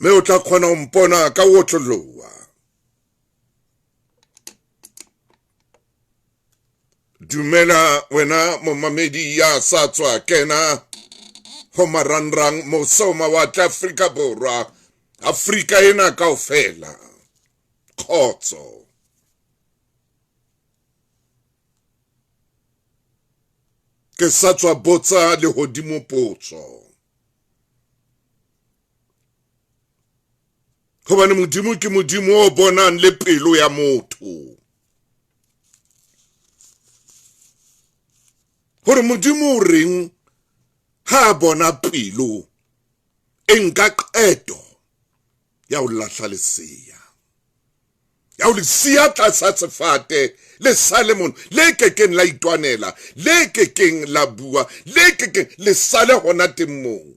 Mme o tla kgona ho mpona ka ho otloloha. Dumela wena momamedi ya sa tswa kena ho marangrang mose o mawatle Afrika Borwa, Afrika ena kaofela. Kgotso. Ke sa tswa botsa lehodimo potso. Hobane Modimo ke Modimo o bonang le pelo ya motho. Hore Modimo o reng ha a bona pelo e nka qeto ya ho lahla lesea, ya ho le siya tlasa sefate le sale mono, le kekeng la itwanela, le kekeng la bua, le kekeng le sale hona teng moo.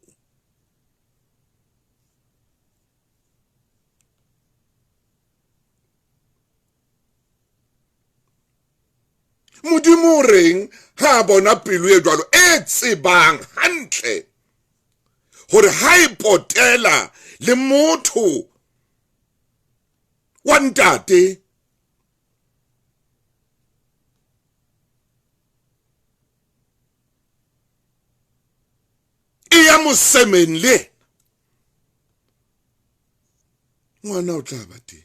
Modimo o reng ha a bona pelo e jwalo e tsebang hantle hore ha e potela le motho wa ntate e ya mosemeng le ngwana o tla ba teng.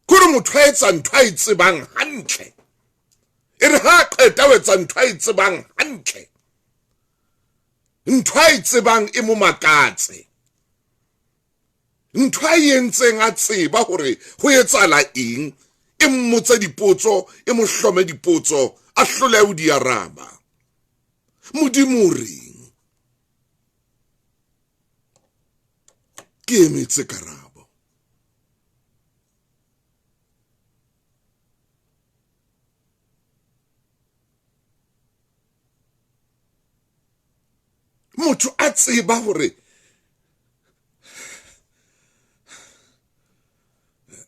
Kore motho a etsa ntho a e tsebang hantle, e re ha a qeta ho etsa ntho a e tsebang hantle, ntho a e tsebang e mo makatse, ntho a e entseng a tseba hore ho etsahala eng, e mmotse dipotso, e mo hlome dipotso, a hlolehe ho di araba. Modimo o reng? Ke emetse karabo. Motho a tseba hore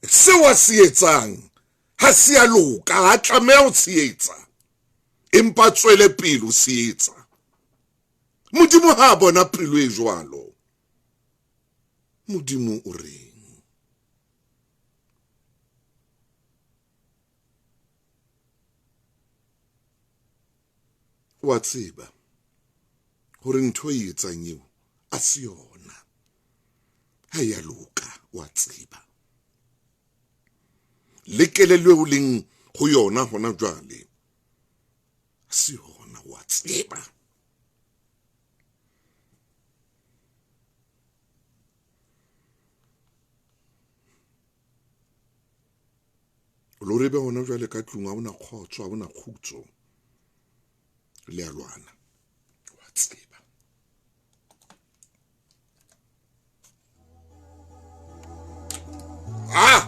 seo a se etsang ha se a loka, ha tlameha ho se etsa, empa tswele pele ho se etsa. Modimo ha a bona pelo e jwalo, Modimo o reng? Wa tseba hore ntho e etsang eo a se yona, ha ya loka, wa tseba. Le kelello eo leng ho yona hona jwale a se yona, wa tseba. O lo rebe hona jwale ka tlung ha ona kgotso, ha ona kgutso, le a lwana, wa tseba. Ah!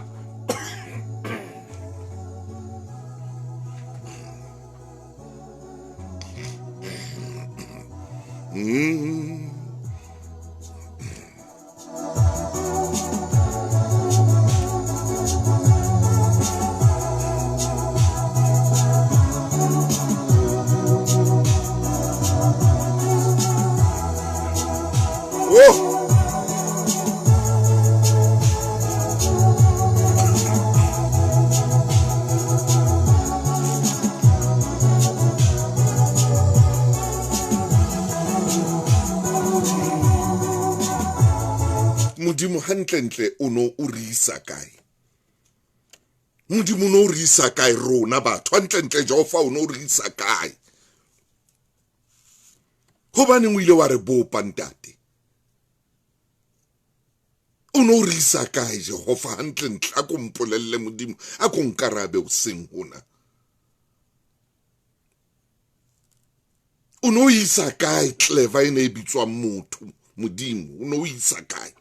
Oh! Modimo hantlentle o no o re isa kae? Modimo o no o re isa kae rona batho? Hantlentle Jehova o no o re isa kae? Hobaneng o ile wa re bopa ntate? O no o re isa kae Jehova? Hantlentle a ko mpolelle Modimo, a ko nkarabe hoseng hona. O no isa kae clever e ne e bitswang motho Modimo? O no isa kae?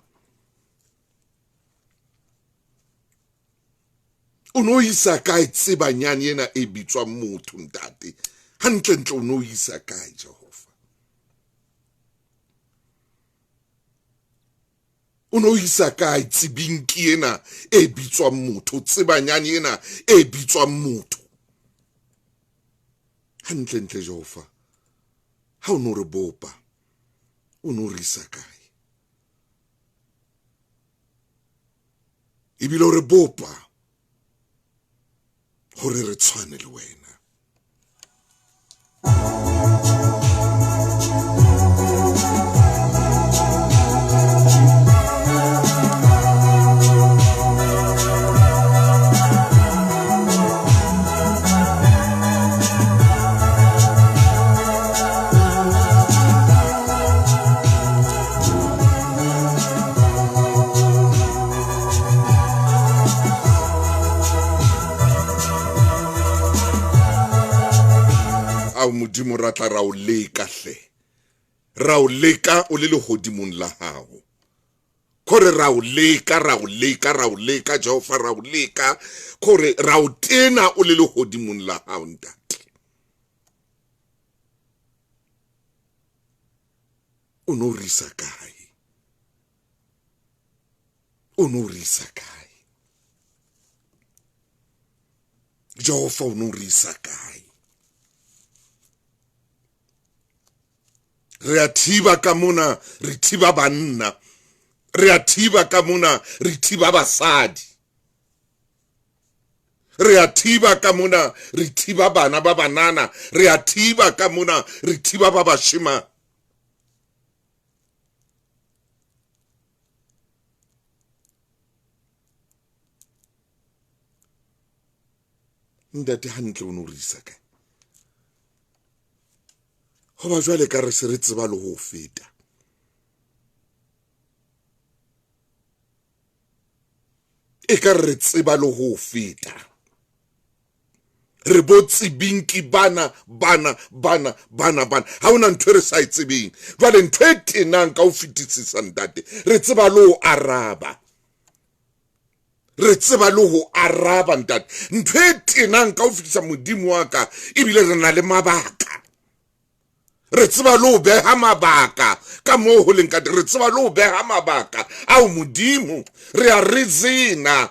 O no isa kae tsebanyane ena e bitswang motho ntate? Hantlentle o no isa kae Jehova? O no isa kae tsebinki ena e bitswang motho, tsebanyane ena e bitswang motho? Hantlentle Jehova, ha o no re bopa, O no re isa kae? Ebile o re bopa hore re tshwane le wena. Ao Modimo ra tla ra o leka hle, ra o leka o le lehodimong la hao. Kore ra o leka, ra o leka, ra o leka Jehova, ra o leka. Kore ra o tena o le lehodimong la hao ntate. O no re isa kae? O no re isa kae? Jehova o no re isa kae? Re a thiba ka mona, re thiba banna. Re a thiba ka mona, re thiba basadi. Re a thiba ka mona, re thiba bana ba banana. Re a thiba ka mona, re thiba ba bashima. Ntate hantle o no re isa kae? Hoba jwale ka re se re tseba le ho feta. E ka re tseba le ho feta. Re bo tsebinki bana, bana, bana, bana, bana. Ha hona ntho e re sa e tsebeng. Jwale ntho e tenang ka ho fetisisa ntate, re tseba le ho araba. Re tseba le ho araba ntate. Ntho e tenang ka ho fetisa Modimo wa ka, ebile re na le mabaka. Re tseba le ho beha mabaka ka moo ho leng ka teng. Re tseba le ho beha mabaka ao Modimo re a reasona.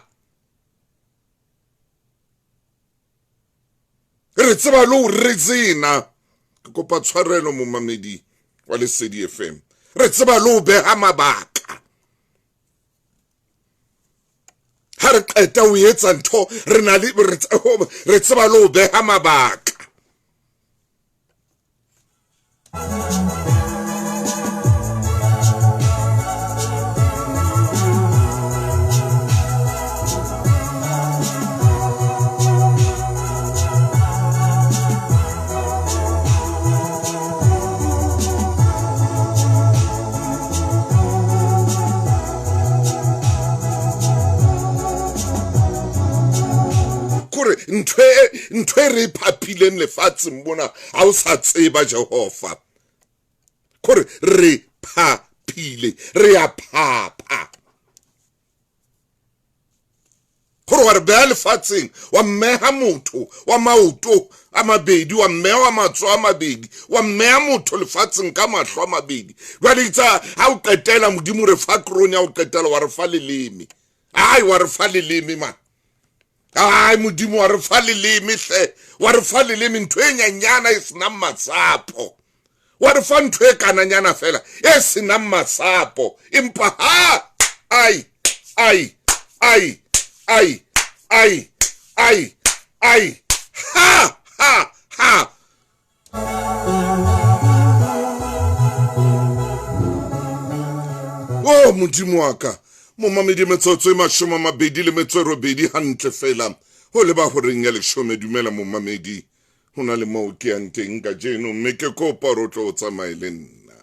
Re tseba le ho reasona. Ke kopa tshwarelo momamedi wa Lesedi FM. Re tseba le ho beha mabaka. Ha re qeta ho etsa ntho, re na le, re tseba le ho beha mabaka. Ntho e re phaphileng lefatsheng mona ha o sa tseba Jehova. Kore re phaphile, re a phapha. Kore wa re beha lefatsheng, wa mmeha motho wa maoto a mabedi, wa mmeha wa matsoho a mabedi, wa mmeha motho lefatsheng ka mahlo a mabedi. Jwale itsa ha o qetela Modimo re fa krone, ha o qetela wa re fa leleme. Ai, wa re fa leleme man. Ai Modimo wa re fa leleme hle, wa re fa leleme ntho e nyanyana e senang masapo. Wa re fa ntho e kananyana fela e senang masapo. Empa ha ai ai ai ai ai ai ai ha ha ha. Oh Modimo wa ka. Momamedi metsotso e 28 hantle fela ho leba horeng ya 10. Dumela momamedi, ho na le moo ke yang teng kajeno, mme ke kopa hore o tlo o tsamaye le nna.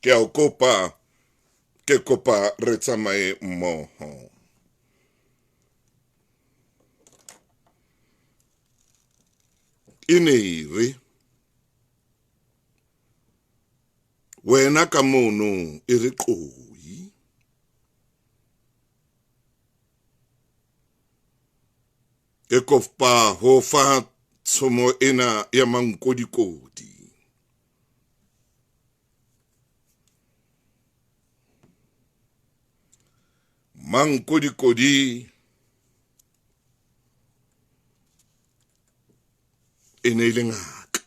Ke a o kopa, ke kopa re tsamaye mmoho. E ne e re wena ka mono e re qoi. Ke kopa ho fa tshomo ena ya mankodikodi. Mankodikodi e ne e le ngaka.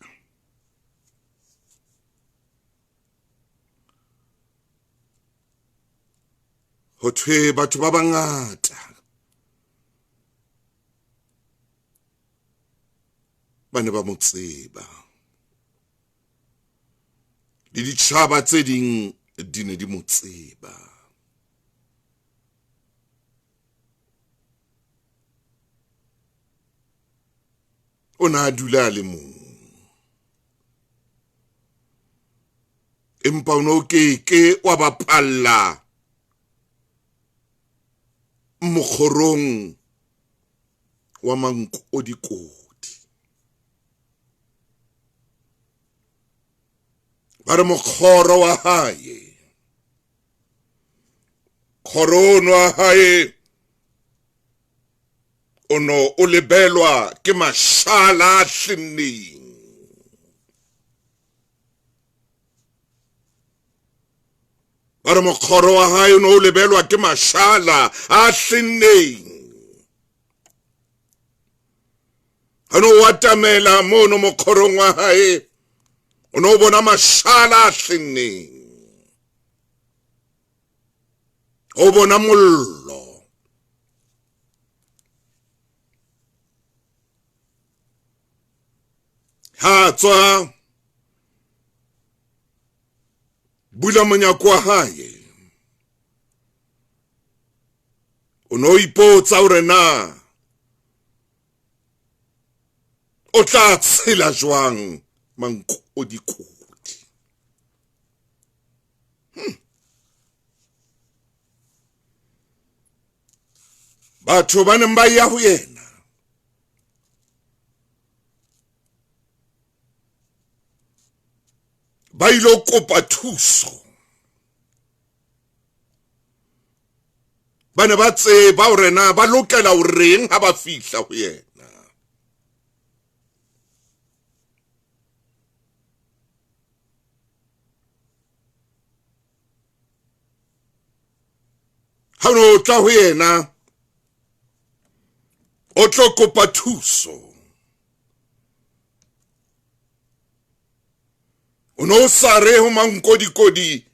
Ho thwe batho ba bangata ba ne ba mo tseba, le ditjhaba tse ding di ne di mo tseba. O ne a dula a le mong, empa o ne o keke wa bapalla mokgorong wa mankodikodi. Ba re mokgoro wa hae, kgoro ono wa hae o no o lebelwa ke mashala a hlenneng. Ba re mokgoro wa hae o no o lebelwa ke mashala a hlenneng. Ha no o atamela mono mokgorong wa hae, o no o bona mashala a hlenneng. O bona mollo. Ha tswa bula monyako wa hae, o no ipotsa hore na o tla tshela jwang mankodikodi. Batho ba neng ba ya ho yena ba ilo kopa thuso. Ba ne ba tseba hore na ba lokela ho reng ha ba fihla ho yena. Ha o tla ho yena o tlo kopa thuso, o no sa re ho mankodikodi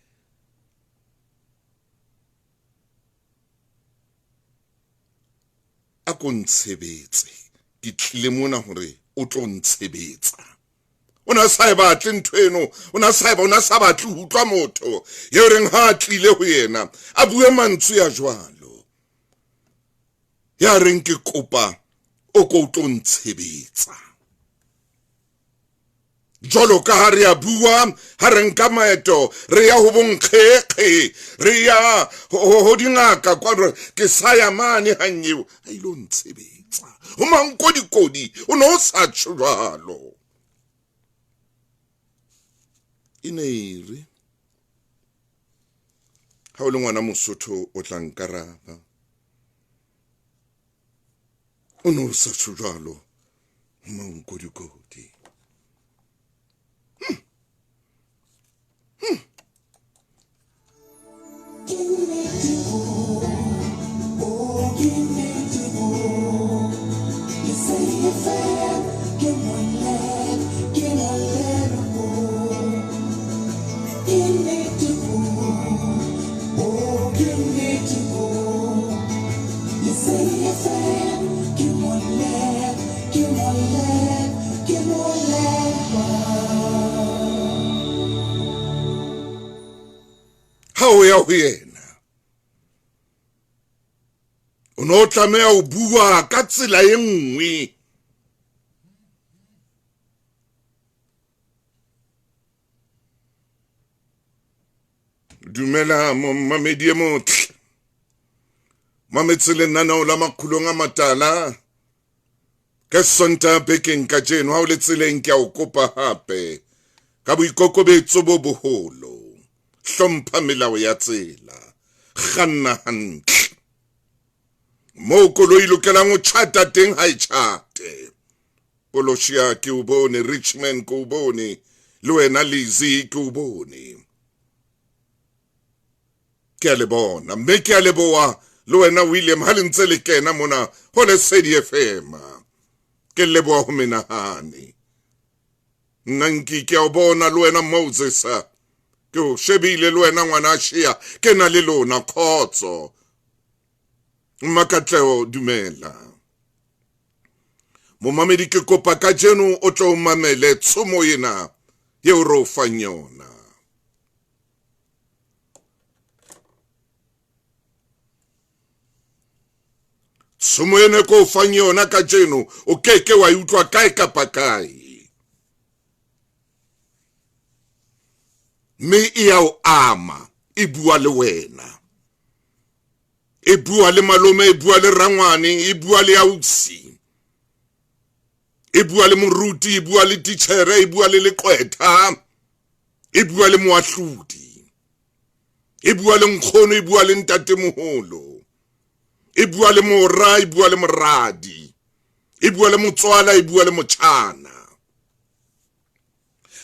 a ko ntshebetse, ke tlile mona hore o tlo ntshebetsa. O na sa e batle ntho eno, o na sa e ba, o na sa batle ho utlwa motho eo reng ha a tlile ho yena a bue mantswe ya jwalo, ya reng ke kopa o ko tlo ntshebetsa. Jwalo ka ha re a bua, ha re nka maeto re ya ho bonkgekge, re ya ho dingaka kwa, ke sa ya mane hang eo a ilo ntshebetsa. Ho mankodikodi o no sa tjho jwalo. E ne e re ha o le ngwana Mosotho o tla nkaraba, o no sa tjho jwalo ho mankodikodi. Ha o ya ho yena o no tlameha ho bua ka tsela e nngwe. Dumela momamedi e motle, mametse lenaneo la Makgulong a Matala ka Sontaha bekeng kajeno. Ha o le tseleng ke a o kopa hape ka boikokobetso bo boholo, hlompha melao ya tsela, kganna hantle moo koloi lokelang ho tjhata teng ha e tjhate. Poloshia ke o bone, Richmond ke o bone, le wena Lizzy ke o bone, ke a le bona mme ke a leboha le wena William ha le ntse le kena mona ho Lesedi FM. Ke leboha ho menahane nna nki ke a o bona le wena Moses, ke o shebile le wena ngwana Shea, ke na le lona. Khotso. Mmakatleho dumela. Momamedi ke kopa kajeno o tlo mamele tshomo ena eo re o fang yona. Tshomo ena ko o fang yona kajeno o keke wa e utlwa kae kapa kae. Mme e ya o ama, e bua le wena. E bua le malome, e bua le rangwane, e bua le ausi. E bua le moruti, e bua le titjhere, e bua le leqwetha, e bua le moahlodi. E bua le nkgono, e bua le ntatemoholo. E bua le mora, e bua le moradi. E bua le motswala, e bua le motjhana.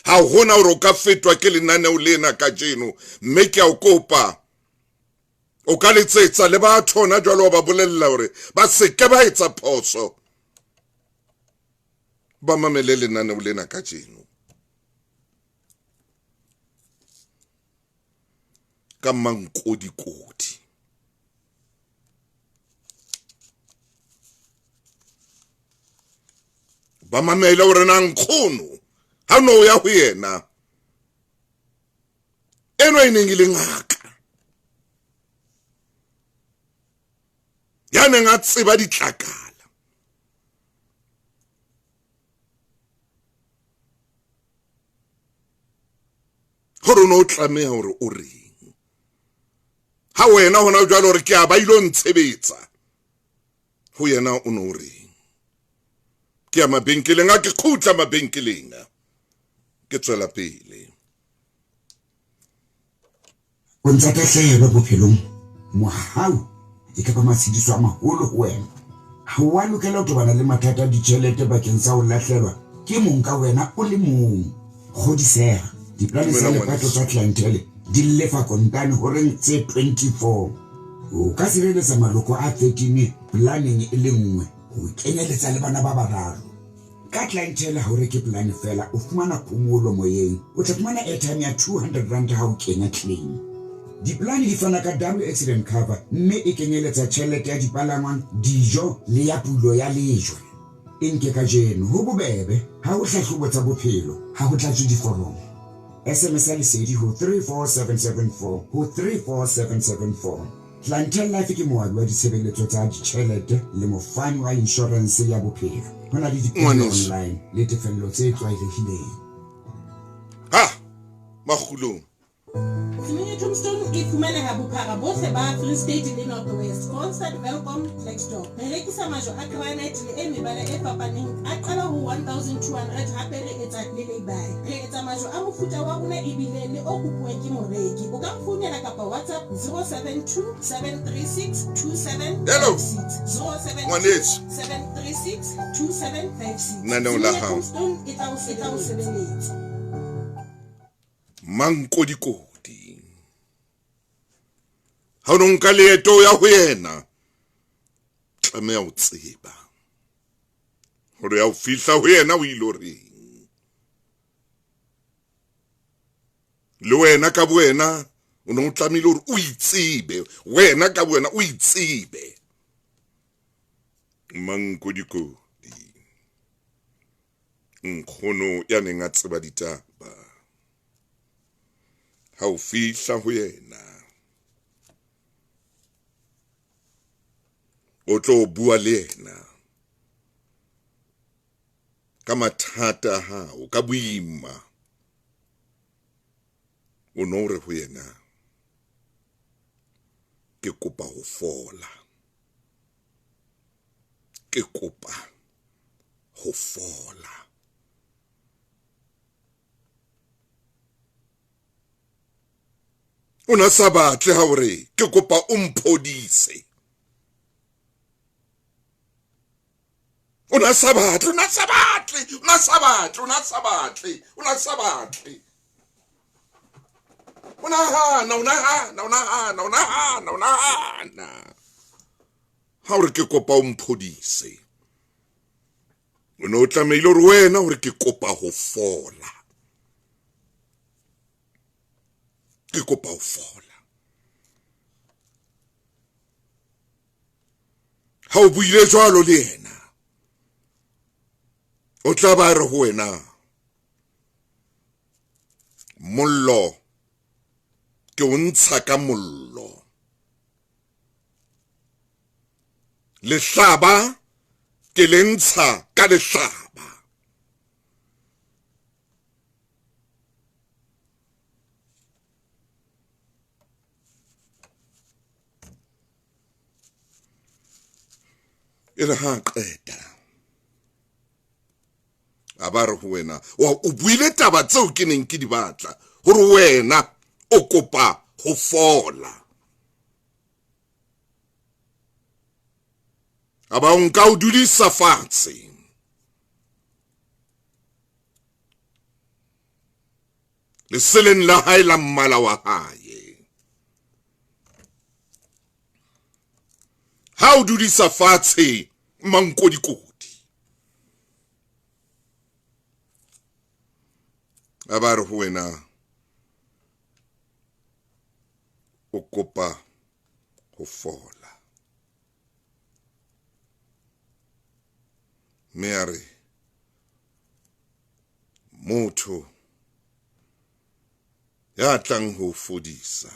Ha hona hore o ka fetwa ke lenaneo lena kajeno, mme ke a o kopa o ka letsetsa le batho hona jwale wa ba bolella hore ba seke ba etsa phoso, ba mamele lenaneo lena kajeno. Ka mankodikodi. Ba mamele hore na nkgono ha no ya ho yena enwa e neng e le ngaka ya neng a tseba ditlakala hore o ne o tlameha hore o reng ha wena hona jwale hore ke a ba ilo ntshebetsa ho yena o ne o reng. Ke ya mabenkeleng a ke kgutla mabenkeleng ke tswela pele. O ntsa tahlehelo bophelong, mohau e ka ba matshediso a maholo ho wena. Ha o a lokela ho tobana le mathata a ditjhelete bakeng sa ho lahlelwa ke mong ka wena o le mong. Kgodiseha, diplane tsa lepato tsa Clientele di lefa kontane horeng tse 24. O ka sireletsa maloko a 13 polaneng e le nngwe, ho kenyeletsa le bana ba bararo. Ka Clientele ha o reke polane feela, o fumana phomolo moyeng. O tla fumana airtime ya R200 ha o kenya claim. Dipolane di fana ka double accident cover mme e kenyeletsa tjhelete ya dipalangwang, dijo le ya pulo ya lejwe. E nke kajeno, ho bobebe, ha ho hlahlobo tsa bophelo, ha ho tlatswe diforomo. SMS ya Lesedi ho 34774 ho 34774. Clientele Life ke moabi wa ditshebeletso tsa ditjhelete le mofani wa inshorense ya bophelo. Ho na le dipehelo Ngwaneso. online le tefello tse tlwaelehileng. Ha! Makgulong. Simunye Tombstone e fumaneha bophara bohle ba Free State le North West, Kroonstad, Welkom, Klerksdorp. Re rekisa majwe a granite le e mebala e fapaneng a qala ho 1200 hape re etsa le lay-by. Re etsa majwe a mofuta wa rona ebile le o kopuweng ke moreki. O ka re founela kapa WhatsApp 072 736 Hello. 2756. 072 Ngwaneso. 736 2756. Lenaneo la Simunye hao. Tombstone e tla o sebeletsa. Mankodikodi. Ha o no nka leeto ya ho yena, tlameha o tseba hore ya o fihla ho yena o ilo reng. Le wena ka bowena o no tlamehile hore o itsebe, wena ka bowena o itsebe. Mankodikodi. Nkgono ya neng a tseba ditaba. Ha o fihla ho yena o tlo bua le yena ka mathata a hao, ka boima. O no re ho yena, ke kopa ho fola, ke kopa ho fola. O na sa batle ha hore ke kopa o mphodise. O na sa batle, o na sa batle, o na sa batle, o na sa batle, o na sa batle. O nahana, o nahana, o nahana, o nahana, o nahana. Ha hore ke kopa o mphodise. O ne o tlamehile hore wena hore ke kopa ho fola. Ke kopa ho fola. Ha o buile jwalo le yena, o tla ba re ho wena, mollo ke o ntsha ka mollo, lehlaba ke le ntsha ka lehlaba. E re ha qeta a ba re ho wena, o buile taba tseo ke neng ke di batla, hore wena o kopa ho fola. A ba o nka o dudisa fatshe, leseleng la hae la mmala wa hae. Ha o dudisa fatshe mankodikodi, a ba re ho wena, o kopa ho fola. Mme a re, motho ya tlang ho fodisa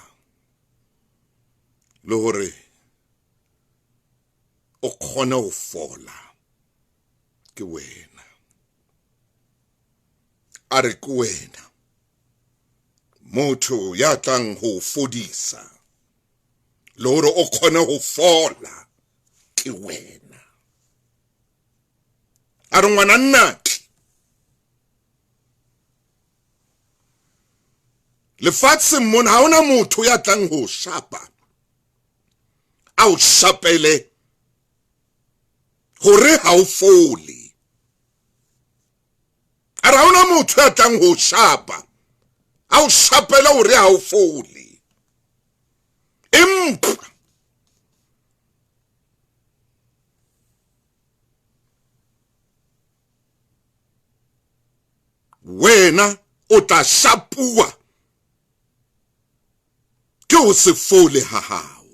le hore o kgone ho fola ke wena. A re ke wena motho ya tlang ho fodisa le hore o kgone ho fola ke wena. A re ngwana nnake, lefatsheng mona ha hona motho ya tlang ho shapa, a o shapele hore ha o fole. A re ha hona motho ya tlang ho shapa, a o shapele hore ha o fole. Empa wena o tla shapuwa ke ho se fole ha hao.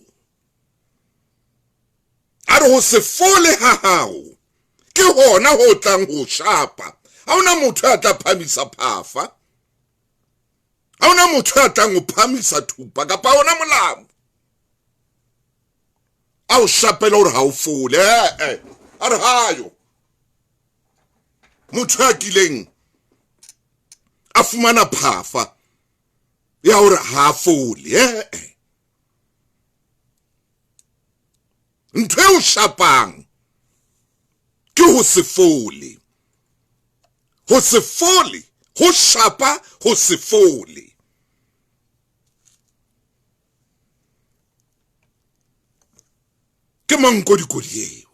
A re ho se fole ha hao ke hona ho tlang ho shapa. Ha hona motho ya tla phamisa phafa, ha hona motho ya tlang ho phamisa thupa kapa hona molamo a o shapela hore ha o fole. A re hayo motho ya kileng a fumana phafa ya hore ha fole. Ntho e o shapang ke ho se fole. Ho se fole, ho shapa, ho se fole. Ke mankodikodi eo.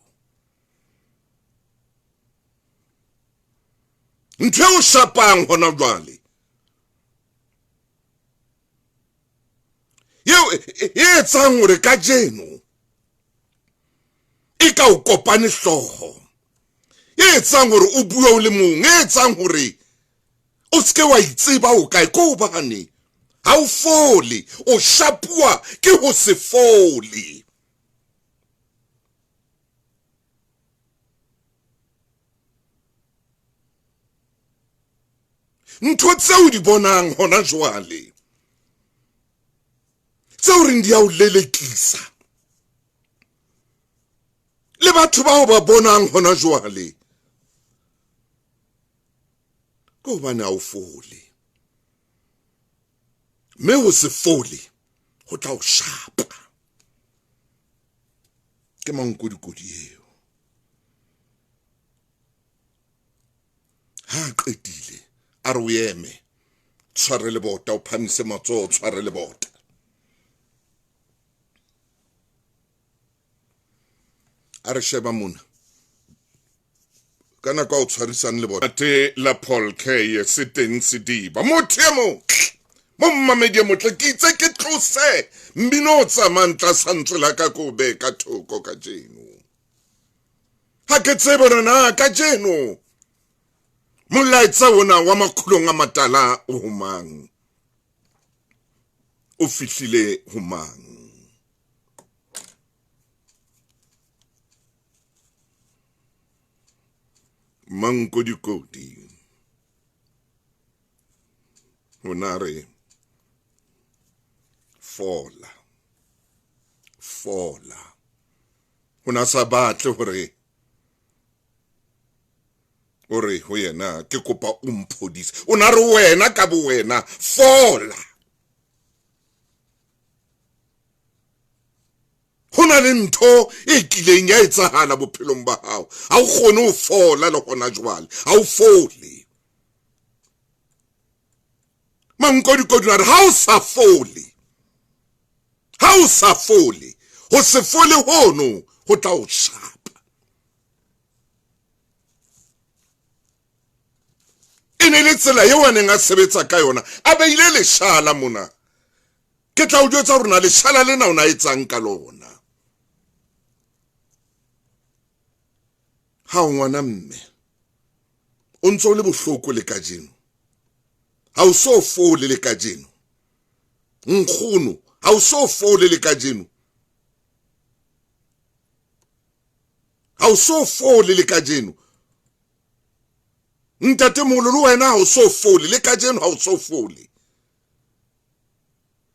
Ntho e o shapang hona jwale eo e etsang hore kajeno e ka o kopane hlooho, e etsang hore o bue o le mong, e etsang hore o seke wa itseba o kae, ke hobane ha o fole, o shapuwa ke ho se fole. Ntho tseo di bonang hona jwale, tseo reng di a o lelekisa, le batho bao ba bonang hona jwale, ke hobane ha o fole. Mme ho se fole ho tla o shapa. Ke mankodikodi eo. Ha qetile a re o eme, tshware lebota, o phamise matsoho, tshware lebota. A re sheba mona ka nako a o tshwarisang lebota te la Paul K se teng sediba. Motho e motle, mo mmamedi e motle, ke itse ke tlose mmino o tsamayang tlasa ntswe la ka, ko be ka thoko kajeno. Ha ke tsebe hore na kajeno molaetsa ona wa makgulong a matala o ho mang, o fihlile ho mang. Mankodikodi o na re fola, fola. O na sa batle hore o re ho yena ke kopa o mphodise. O na re wena ka bo wena fola. Ho na le ntho e kileng ya etsahala bophelong ba hao. Ha o kgone ho fola le hona jwale. Ha o fole. Mankodikodi a re ha o sa fole. Ha o sa fole. Ho se fole hono ho tla o shapa. E ne le tsela eo a neng a sebetsa ka yona. A beile leshala mona. Ke tla o jwetsa hore na leshala lena o na etsang ka lona. Ha o ngwana mme, o ntse o le bohloko le kajeno. Ha o so fole le kajeno. Nkgono, ha o so fole le kajeno. Ha o so fole le kajeno. Ntatemoholo le wena ha o so fole le kajeno, ha o so fole.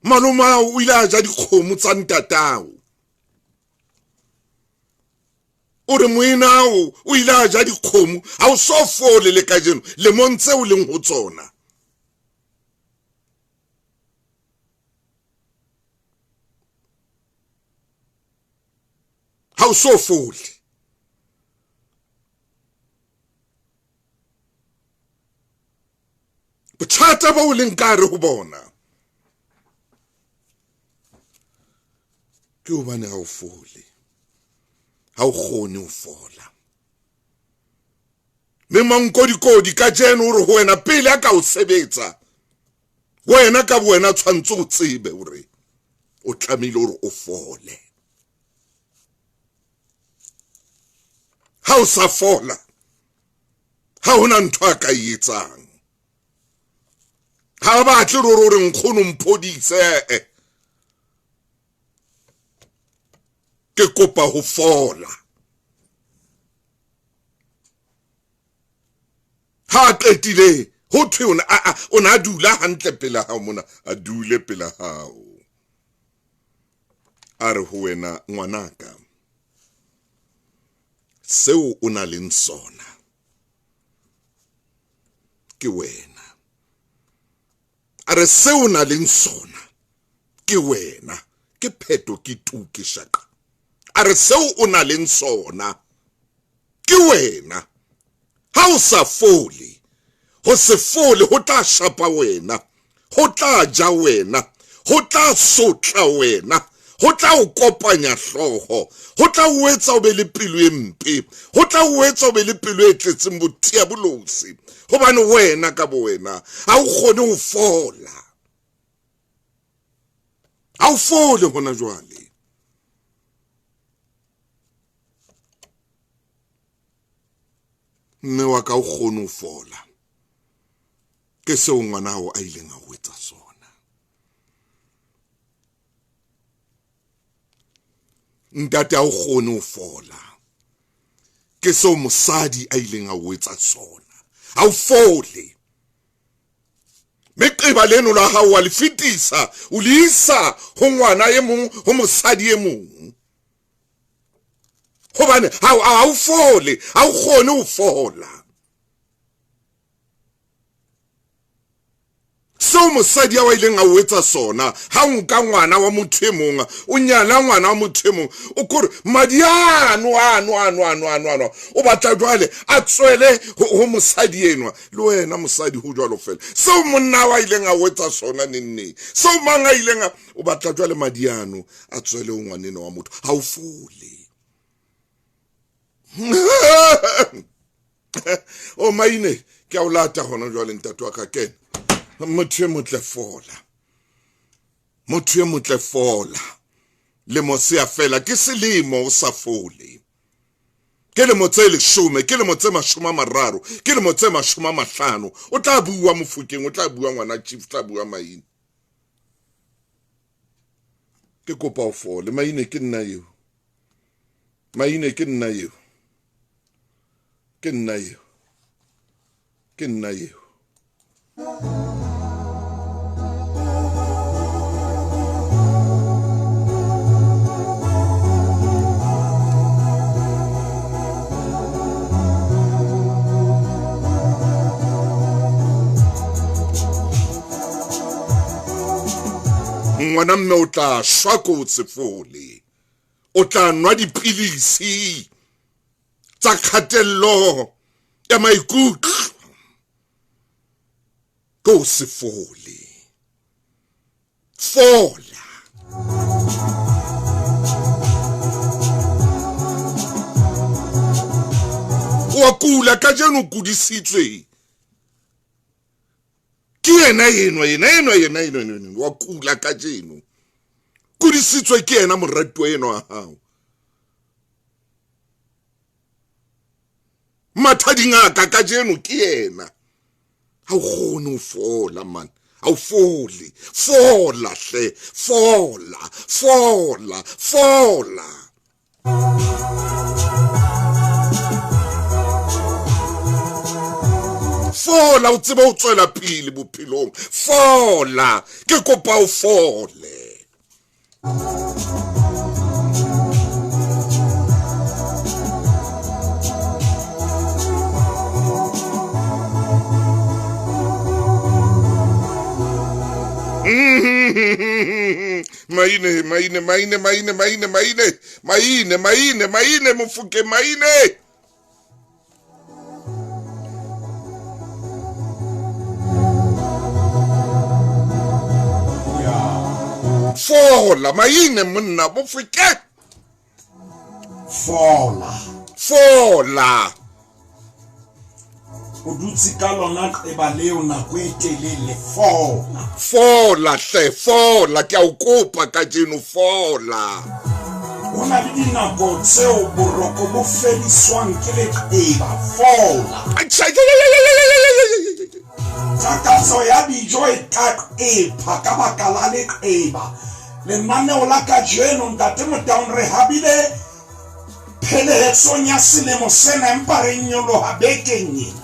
Malomao o ile a ja dikgomo tsa ntatao. O re moenao o ile a ja dikgomo, ha o so fole le kajeno lemong tseo leng ho tsona. Ha o so fole. Bothata bo leng ka re ho bona ke hobane ha o fole, ha o kgone ho fola. Mme mankodikodi kajeno o re ho wena pele a ka o sebetsa, wena ka bo wena tshwantse o tsebe hore o tlamehile hore o fole. Ha o sa fola, ha hona ntho a ka e etsang. Ha ba batle ruri hore nkgono mphodise. Ke kopa ho fola. Ha a qetile ho thwe o na dula hantle pela hao mona, a dule pela hao. A re ho wena ngwanaka, seo o na leng sona ke wena. A re seo o na leng sona ke wena. Ke pheto ke tu ke shaqa. A re seo o na leng sona ke wena. Ha o sa fole, ho se fole ho tla shapa wena, ho tla ja wena, ho tla sotla wena, ho tla o kopanya hlooho, ho tla o etsa o be le pelo e mpe, ho tla o etsa o be le pelo e tletseng botiabolosi, hobane wena ka bo wena ha o kgone ho fola. Ha o fole hona jwale. Mme wa ka o kgone ho fola. Ke seo ngwana hao a ileng a o etsa sona. Ntate ha o kgone ho fola. Ke seo mosadi a ileng a o etsa sona. Ha o fole. Meqeba leno la hao wa le fetisa, o le isa ho ngwana e mong, ho mosadi e mong. Hobane ha o fole, ha o kgone ho fola. Seo mosadi a ileng a o etsa sona, ha o nka ngwana wa motho e mong, o nyala ngwana wa motho e mong, o kore madi ano ano ano ano ano ano, o batla jwale a tswele ho mosadi enwa. Le wena mosadi ho jwalo fela. Seo monna wa ileng a o etsa sona neng, seo mang a ileng a, o batla jwale madi ano a tswele ho ngwaneno wa motho. Ha o fole. O maine ke a o lata hona jwale ntate wa ka kena. Motho e motle fola. Motho e motle fola. Lemo se a fela, ke selemo o sa fole. Ke lemo tse 10, ke lemo tse 30, ke lemo tse 50. O tla bua Mofokeng, o tla bua ngwana chief, o tla bua maine. Ke kopa o fole. Maine ke nna eo. Maine ke nna eo. Ke nna eo. Ke nna eo. Ngwana mme o tla shwa ko o se fole. O tla nwa dipilisi tsa kgatello ya maikutlo ko o se fole. Fola. O a kula kajeno, o kudisitswe ke yena enwa, yena enwa, yena enwa, enwa, enwa. Wa kula kajeno, kudisitswe ke yena moratuwa enwa wa hao. Matha dingaka kajeno ke yena. Ha o kgone ho fola, man. Ha o fole. Fola hle. Fola, fola, fola. Fola, o tsebe ho tswela pele bophelong. Fola, ke kopa o fole. Maine, maine, maine, maine, maine, maine, maine, maine, maine, Mofokeng, maine. Fola, maine monna, Mofokeng. Fola. Fola. O dutse ka lona qeba leo nako e telele. Fola. Fola hle, fola, ke a o kopa kajeno, fola. Ho na le dinako tseo boroko bo fediswang ke leqeba. Fola. Takatso ya dijo e ka qepha ka baka la leqeba. Lenaneo la kajeno, Ntate Motaung, re habile phelehetsong ya selemo sena, empa re nyoloha bekeng ena.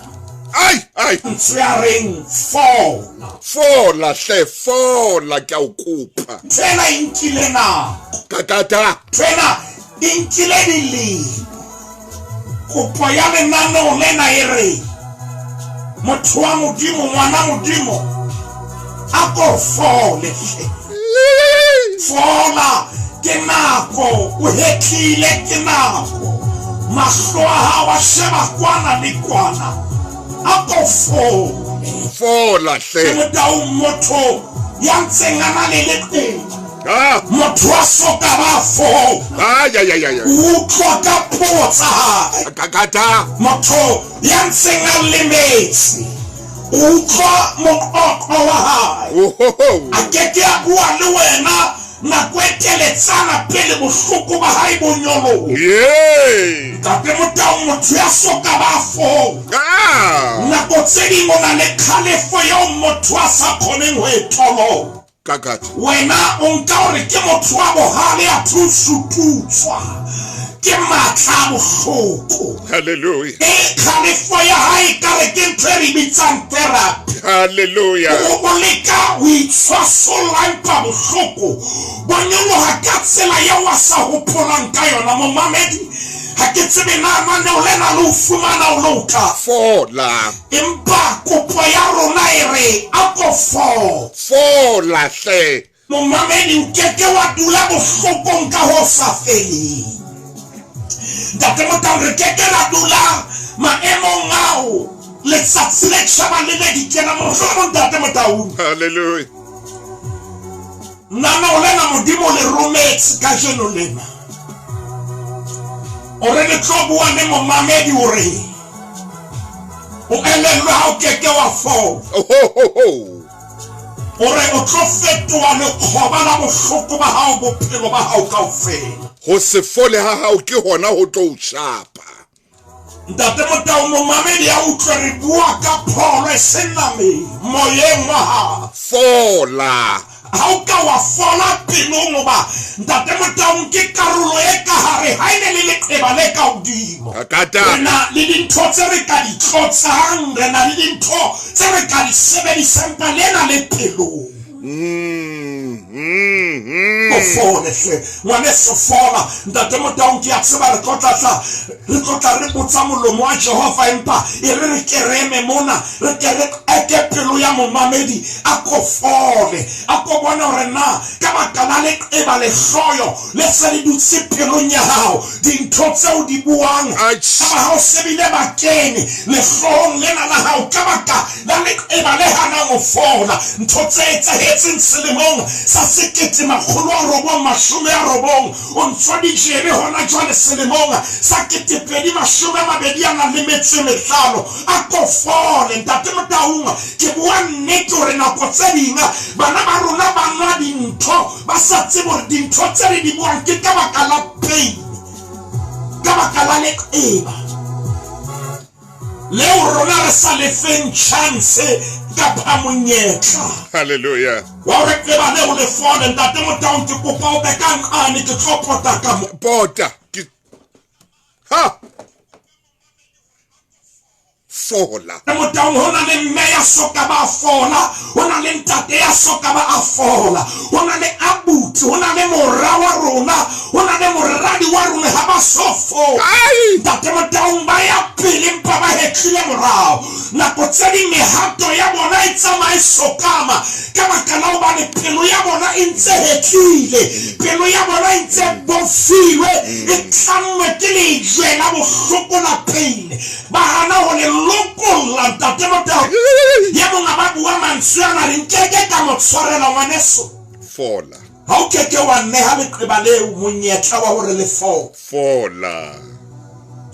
Ai, ai. Ntswe ya reng fola. Fola hle, fola, ke a o kopa. Tsena e nkile nako. Kakata. Tsena e nkile dilemo. Kopo ya lenaneo lena e re, motho wa Modimo, ngwana Modimo, a ko fole hle. Fola, ke nako, o hetlile ke nako. Mahlo a hao a sheba kwana le kwana. A ko fole. Fola hle. Ke Motaung, motho ya ntseng a na le leqeba. Ah. Motho a soka ba fola. Ai, ai, ai, ai, ai. O utlwa ka puo tsa hae. Kakata. Motho ya ntseng a lemetse, o utlwa moqoqo wa hae. Ohoho. A ke ke a bua le wena nako e teletsana pele bohloko ba hae bo nyoloha. Yeah. Ntate Motaung, motho ya soka ba fola. Ah. Nako tse ding o na le kgalefo eo motho a sa kgoneng ho e toloha. Kakata. Wena o nka hore ke motho wa bohale a thusututswa ke matla a bohloko. Hallelujah. E kgalefo ya hae ka re ke ntho e re bitsang therapy. Hallelujah. O leka ho itshwasolla empa bohloko bo nyoloha ka tsela eo a sa hopolang ka yona. Momamedi, ha ke tsebe na maneo lena le o fumana o loka. Fola. Empa kopo ya rona e re, a ko fola. Fola hle. Momamedi, o keke wa dula bohlokong ka ho sa feleng. Ntate Motaung, re keke ra dula maemong ao letsatsi le tjhaba le le dikena. Mohlomong, Ntate Motaung. Hallelujah. Nana o lena Modimo le rometse kajeno lena. O re le tlo bua le momamedi o re, o elellwe ha o keke wa fola. Ohohoho. O re o tlo fetoha lekgoba la bohloko ba hao bophelo ba hao kaofela. Ho se fole ha hao ke hona ho tlo o shapa. Ntate Motaung, momamedi a utlwe re bua ka pholo e seng nameng, moyeng wa hao. Fola. Ha o ka wa fola pelong hoba Ntate Motaung ke karolo e ka hare ha e ne le leqeba le ka hodimo. Kakata. Re na le dintho tse re ka di tlotsang, re na le dintho tse re ka di sebedisang, empa lena le pelong. O fole hle ngwaneso, fola. Ntate Motaung, ke a tseba re tlo tla tla re tlo tla re botsa molomo wa Jehova, empa e re re ke re eme mona, re ke re eke pelo ya momamedi, a ko fole, a ko bone hore na ka baka la leqeba lehloyo le se le dutse pelong ya hao, dintho tseo di buang Atjhe. ka ba ha o se bile ba kene lehlohong lena la hao ka baka la leqeba le hanang ho fola. Ntho tse etsahetseng selemong sa 1990, o ntso di jere hona jwale selemong sa 2025, a ko fole. Ntate Motaung, ke bua nnete hore nako tse ding bana ba rona ba nwa dintho ba sa tsebe hore dintho tse re di buang ke ka baka la pain, ka baka la leqeba leo rona re sa lefeng chance kapa monyetla Hallelujah. wa hore qeba leo le fole. Ntate Motaung, ke kopa o be ka nqane, ke tlo pota ka mo. Pota. Ke ha. Fola. Motaung, ho na le mme ya soka ba fola, ho na le ntate ya soka ba a fola, ho na le abuti, ho na le mora wa rona, ho na le moradi wa rona ha ba so fola. Ai. Ntate Motaung, ba ya pele empa ba hetlile morao. Nako tse ding mehato ya bona e tsamaye sokama ka baka la hobane pelo ya bona e ntse hetlile, pelo ya bona e ntse bofilwe, e tlammwe ke lejwe la bohloko la pain, ba hana ho le lokolla. Ntate Motaung, ye mong a ba bua mantswe ana re nkeke ka mo tshwarela ngwaneso. Fola. Ha o keke wa neha leqeba leo monyetla wa hore le fole, Fola.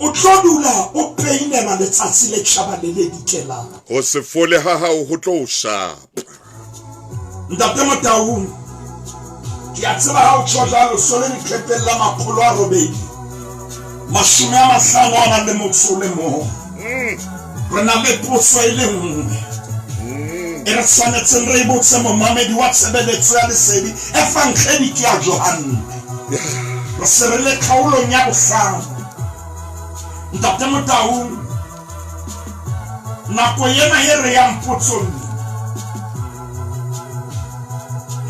o tlo dula o peinela letsatsi le tjhaba le le dikelang. Ho se fole ha hao ho tlo o shapa. Ntate Motaung, ke a tseba ha o tjho jwalo, so le leqepeng la 850 a nang le motho o le mong. Re na le potso e le nngwe e re tshwanetseng re e botse momamedi wa tshebeletso ya lesedi Evangeli ke ya Johanne. Re se re le kgaolong ya bohlano. Ntate Motaung, nako ena e re yang potsong,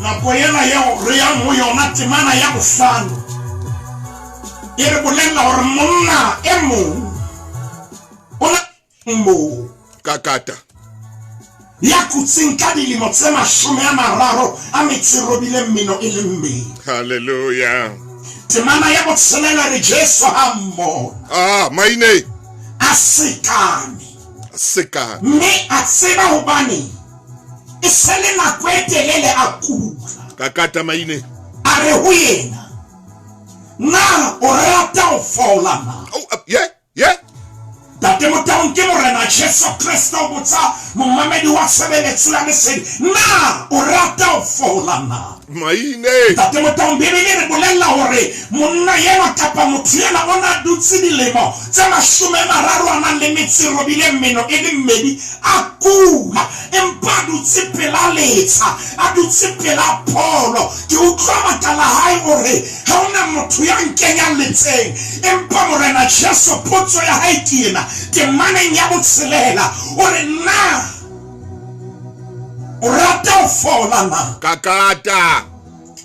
nako ena eo re yang ho yona, temana ya bohlano e re bolella hore monna e mong o na moo Kakata. ya kutseng ka dilemo tse 38 meno e le mmedi. Hallelujah. Temana ya botshelela re Jesu ha mmona, Ah, maine. a sekame, Seka. mme a tseba hobane e se le nako e telele a kula. Kakata maine. A re ho yena, na o rata ho fola na? Oh, yeah, yeah. Ntate Motaung, ke Morena Jesu Kreste o botsa momamedi wa tshebeletso ya lesedi, na o rata ho fola na? Maine. Ntate Motaung, Bibele re bolella hore monna enwa kapa motho enwa o na dutse dilemo tse 38 a nang le metso e robileng meno e le mmedi a kula, empa a dutse pela letsha, a dutse pela pholo. Ke utlwa baka la hae hore ha hona motho ya nkenyang letseng, empa Morena Jesu potso ya hae ke ena temaneng ya botshelela, o re na o rata ho fola na? Kakata.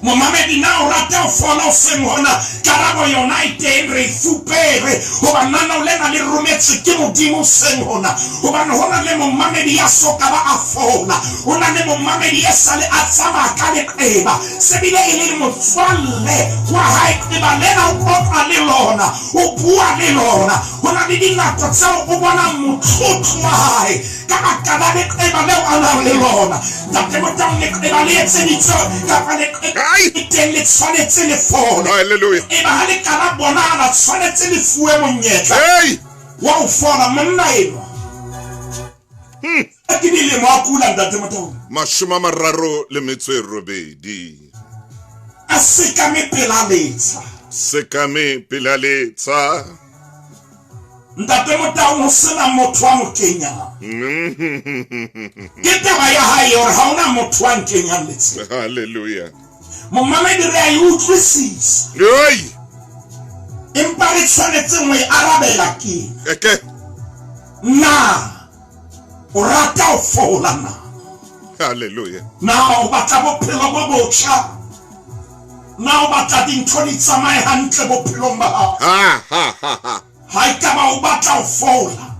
Momamedi, na o rata ho fola o seng hona? Karabo yona e teng, re e fupere hoba nanao lena le rometswe ke Modimo seng hona, hobane hona le momamedi ya soka ba a fola, ho na le momamedi e sale a tsamaya ka leqeba, se bile e le motswalle wa hae. Qeba lena o qoqa le lona, o bua le lona. Ho na le dinako tseo o bonang motlotlo wa hae ka baka la leqeba leo a nang le lona. Ntate Motaung, leqeba le etseditswe kapa leqeba Ai. e teng le tshwanetse le fole. Hallelujah. Eba ha le ka la bonahala, tshwanetse le fuwe monyetla Hey. wa ho fola. Monna enwa ke dilemo a kula, Ntate Motaung. 38. A sekame pela letsha. Sekame pela letsha. Ntate Motaung ho sena motho a mo kenyang. Ke taba ya hae hore ha hona motho a nkenyang letsheng. Hallelujah. Momamedi re a e utlwisisa. Hey. Empa re tshwanetseng ho e arabela ke. Eke. Na o rata ho fola na? Hallelujah. Na o batla bophelo bo botjha? Na o batla dintho di tsamaye hantle bophelong ba hao? Ha ha ha ha. Ha ekaba o batla ho fola.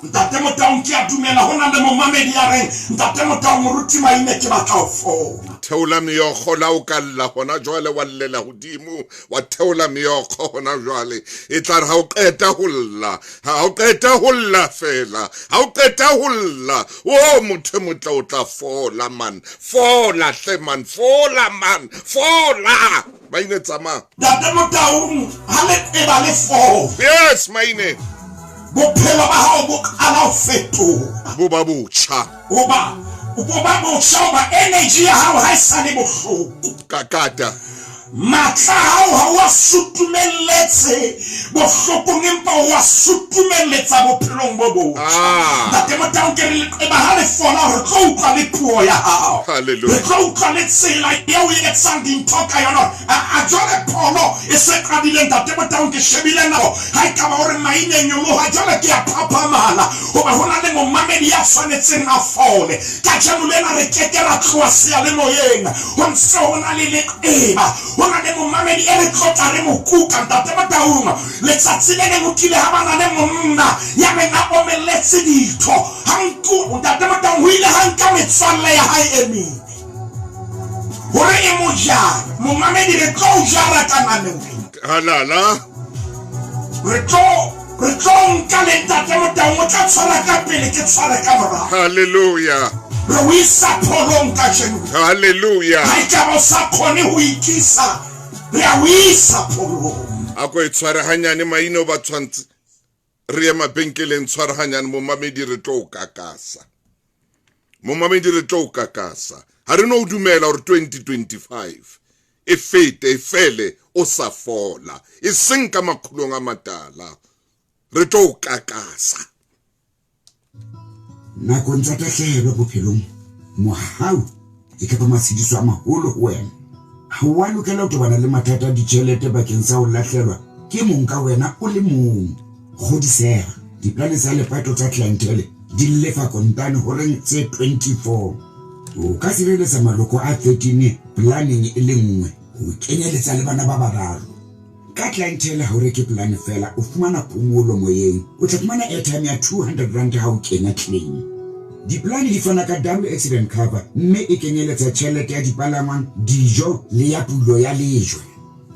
Ntate Motaung ke a dumela ho na le momamedi ya reng Ntate Motaung moruti Maine ke batla ho fola. Theola meokgo la o ka lla hona jwale wa llela hodimo wa theola meokgo hona jwale e tla re ha o qeta ho lla ha o qeta ho lla fela ha o qeta ho lla o motho e motle o tla fola man fola hle man fola man fola Maine tsamaya. Ntate Motaung ha le eba le fola. Yes Maine. Bophelo ba hao bo qala ho fetoha. Bo ba botjha. Hoba bo ba botjha hoba energy ya hao ha e sa le bohloko. Kakata. Matla a hao ha o a sutumelletse bohlokong empa o a sutumelletsa bophelong bo botjha. Ah. Ntate Motaung ke re leqeba ha le fola re tlo utlwa le puo ya hao. Hallelujah. Re tlo utlwa le tsela eo o etsang dintho ka yona. A jwale pholo e se qadile Ntate Motaung ke shebile nako ha e ka ba hore Maine nyoloha jwale ke a phaphamala hoba ho na le momamedi ya tshwanetseng a fole. Kajeno lena re ke ke ra tloha seyalemoyeng ho ntse ho na le leqeba. Ho na le momamedi e re tlo tla re mo kuka Ntate Motaung. Letsatsi le leng ho kile ha ba na le monna ya neng a omelletse ditho. Ha nku Ntate Motaung ho ile ha nka metswalle ya hae e mene hore e mo jare. Momamedi re tlo o jara ka naneong ena. Halala. Re tlo re tlo nka le Ntate Motaung o tla tshwara ka pele ke tshware ka morao. Hallelujah. Re o isa pholong kajeno. Hallelujah. Ha ekaba o sa kgone ho ikisa, re a o isa pholong. A ko e tshware hanyane Maine o ba tshwantse re ye mabenkeleng tshware hanyane momamedi re tlo o kakasa. Momamedi re tlo o kakasa. Ha re no o dumela hore 2025 e fete e fele o sa fola. E seng ka makgulong a matala. Re tlo o kakasa. Nakong tsa tahlehelo bophelong, mohau e ka ba matshediso a maholo ho wena. Ha o a lokela ho tobana le mathata a ditjhelete bakeng sa ho lahlelwa ke mong ka wena o le mong. Kgodiseha, diplane tsa lepato tsa Clientele di lefa kontane horeng tse 24. O ka sireletsa maloko a 13 planeng e le nngwe, ho kenyeletsa le bana ba bararo. Ka Clientele ha o reke polane feela, o fumana phomolo moyeng. O tla fumana airtime ya R200 ha o kenya claim. Dipolane di fana ka double accident cover mme e kenyeletsa tjhelete ya dipalangwang, dijo le ya pulo ya lejwe.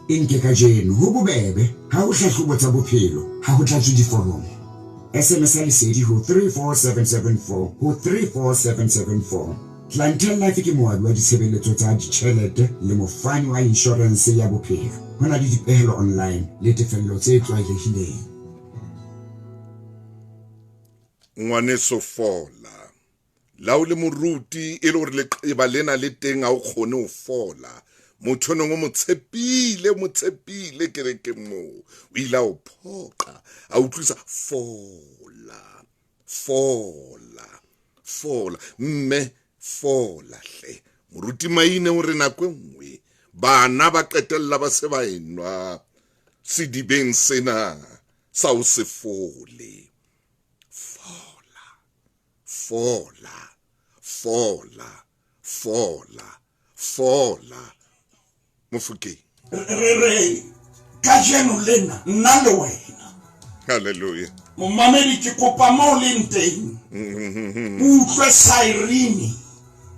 E nke kajeno, ho bobebe, ha ho hlahlobo tsa bophelo, ha ho tlatswe diforomo. SMS ya Lesedi ho 34774 ho 34774. Clientele Life ke moabi wa ditshebeletso tsa ditjhelete le mofani wa inshorense ya bophelo. Ho na le dipehelo online le tefello tse tlwaelehileng. Ngwaneso fola. La o le moruti e le hore leqeba lena le teng ha o kgone ho fola. Motho nong o mo tshepile, mo tshepile kerekeng moo. O ile a o phoqa, a utlwisa fola, fola, fola. Mme fola hle. Moruti Maine o re nako e nngwe bana ba qetella ba se ba enwa sedibeng sena sa o se fole. Fola, fola, fola, fola, fola. Mofokeng. Re re kajeno lena nna le wena. Hallelujah. Momamedi ke kopa mo leng teng. O utlwe siren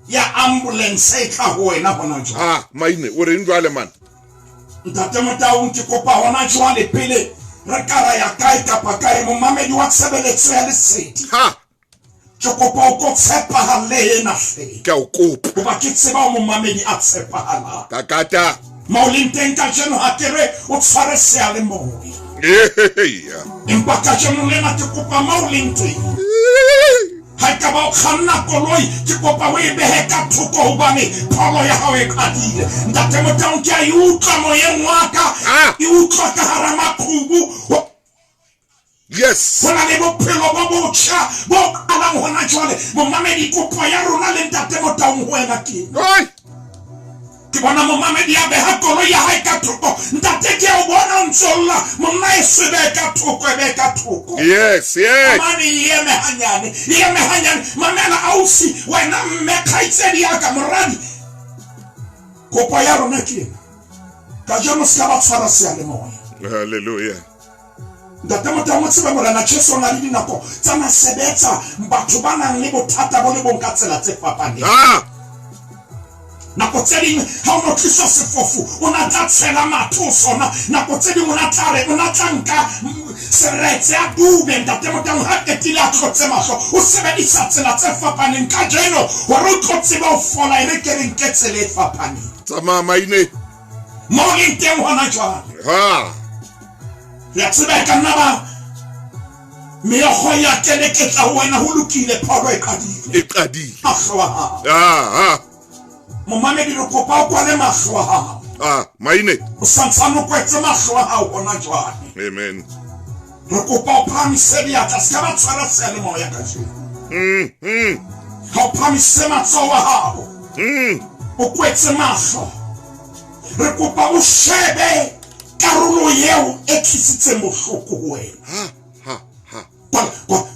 ya ambulance e tla ho wena hona jwale. Ah, Maine o reng jwale man? Ntate Motaung ke kopa hona jwale pele re ka ra ya kae kapa kae momamedi wa tshebeletso ya lesedi. Ha. Ke kopa o ko tshepahalle ena hle. Ke a o kopa. Hoba ke tseba o momamedi a tshepahalang. Kakata. Mo leng teng kajeno ha ke re o tshware seyalemoya. Eya. Empa kajeno lena ke kopa mo leng teng. Ha ekaba o kganna koloi, ke kopa o e behe ka thoko hobane pholo ya hao e qadile. Ntate Motaung ke a e utlwa moyeng wa ka. Ah. E utlwa ka hara maqhubu. Yes. Ho na le bophelo bo botjha bo qalang hona jwale. Momamedi, kopo ya rona le Ntate Motaung ho wena ke ena. Oi! Ke bona momamedi a beha koloi ya hae ka thoko. Ntate, ke a o bona o ntso lla. Monna, e se behe ka thoko, e behe ka thoko. Yes, yes. Mamane, e eme hanyane, e eme hanyane. Mamela ausi, wena mme, kgaitsedi ya ka, moradi. Kopo ya rona ke ena. Kajeno se ka ba tshwara seyalemoya. Hallelujah. Ntate Motaung, o tsebe Morena Jesu o na le dinako tsa na sebetsa batho ba nang le bothata bo le bong ka tsela tse fapaneng. Ah! Nako tse ding ha o no tliswa sefofu, o na tla tshela mathe ho sona. Nako tse ding o na tla re, o na tla nka seretse a dube. Ntate Motaung ha qetile a tlotse mahlo, o sebedisa tsela tse fapaneng. Kajeno hore o tlo tsebe ho fola, e re ke re nke tsela e fapaneng. Tsamaya maine. Mo o leng teng hona jwale. Ha. Re a tseba e ka nna ba meokgo ya keleketla ho wena. Ho lokile, pholo e qadile. E qadile. Mahlo a hao. Ah, ah. Momamedi, re kopa o kwale mahlo a hao. Ah, maine. O santsane o kwetse mahlo a hao hona jwale. Amen. Re kopa o phahamise diatla, se ka ba tshwara seyalemoya kajeno. Ha o phahamise matsoho a hao. O kwetse mahlo. Re kopa o shebe karolo eo e tlisitseng bohloko ho wena. Ha, ha, ha.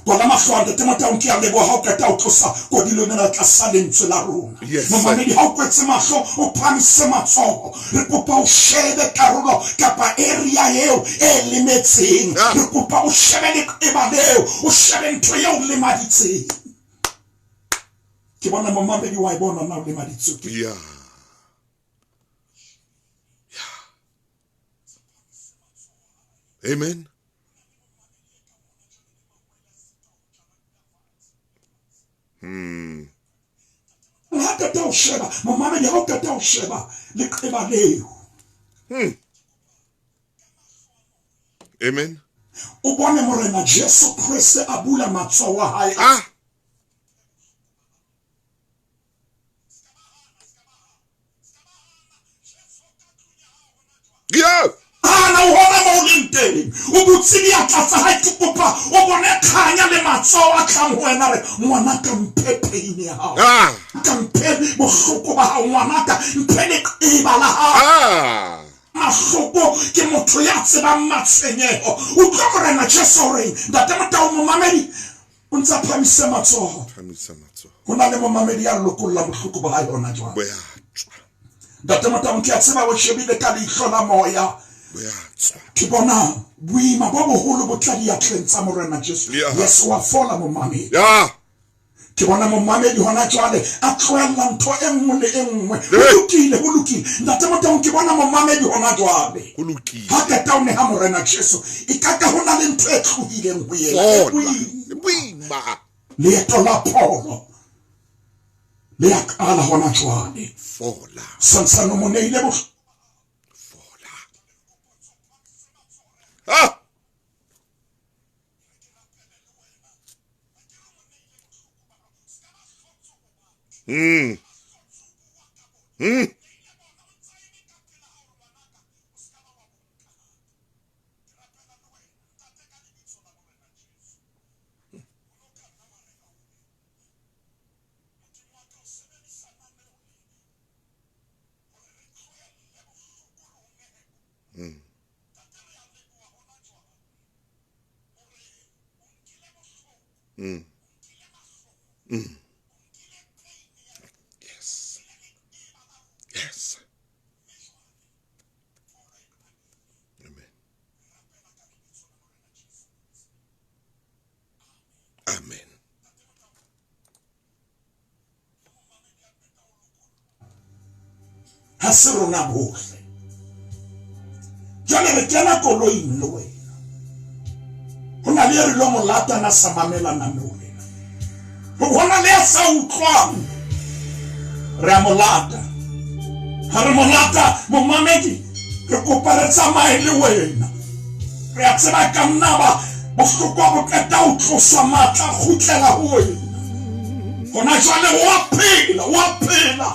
Kwala mahlo a Ntate Motaung, ke a leboha ha o qeta ho tlosa kodilo ena tlasa lentswe la rona. Yes. Momamedi, ha o kwetse mahlo, o phahamise matsoho. Re kopa o shebe karolo kapa area eo e lemetseng. Ah. Re kopa o shebe leqeba leo, o shebe ntho eo lemaditseng. Ke bona momamedi wa e bona na o lemaditswe ke. Yeah. Amen. Ha qeta ho sheba, momamedi, ha o qeta ho sheba leqeba leo. Amen. O bone Morena Jesu Kriste a bula matsoho a hae. Ah. Yeah. Ana o hona mo o leng teng. O butse diatla tsa hae, ke kopa o bone kganya le matsoho a tlang ho wena, re ngwanaka mphe pain ya hao. Ah. Ka mphe bohloko ba hao ngwanaka, mphe leqeba la hao. Ah. Mahloko ke motho ya tsebang matshwenyeho. Utlwa Morena Jesu o reng, Ntate Motaung, momamedi o ntse a phahamise matsoho. Phahamisa matsoho. Ho na le momamedi ya lokolla bohloko ba hae hona jwale. Bo ya tswa. Ntate Motaung, ke a tseba o shebile ka leihlo la moya. Bo ya tswa. Ke bona boima bo boholo bo tla diatleng tsa Morena Jesu. Yeah. Yes, wa fola momamedi. Yeah. Ke bona momamedi hona jwale a tlohella ntho e nngwe le e nngwe. Ho Hey. lokile, ho lokile. Ntate Motaung, ke bona momamedi hona jwale. Ho lokile. Ha qeta o neha Morena Jesu, e ka ka ho na le ntho e tlohileng ho yena. E Fola. boima. Boima. Leeto la pholo le ya qala hona jwale. Fola. Santsane o mo neile bohloko. Fola. Ah. Yes. Yes. Amen. Amen. Ha se rona bohle. Jwale re kena koloing le wena. Ho na le e re lo mo lata na sa mamela nano lena. Ho na le ya sa utlwang. Re a mo lata. Ha re mo lata, momamedi, re kopa re tsamaye le wena. Re a tseba ka nna ba bohloko bo qeta ho tlosa matla, kgutlela ho wena. Hona jwale wa phela, wa phela.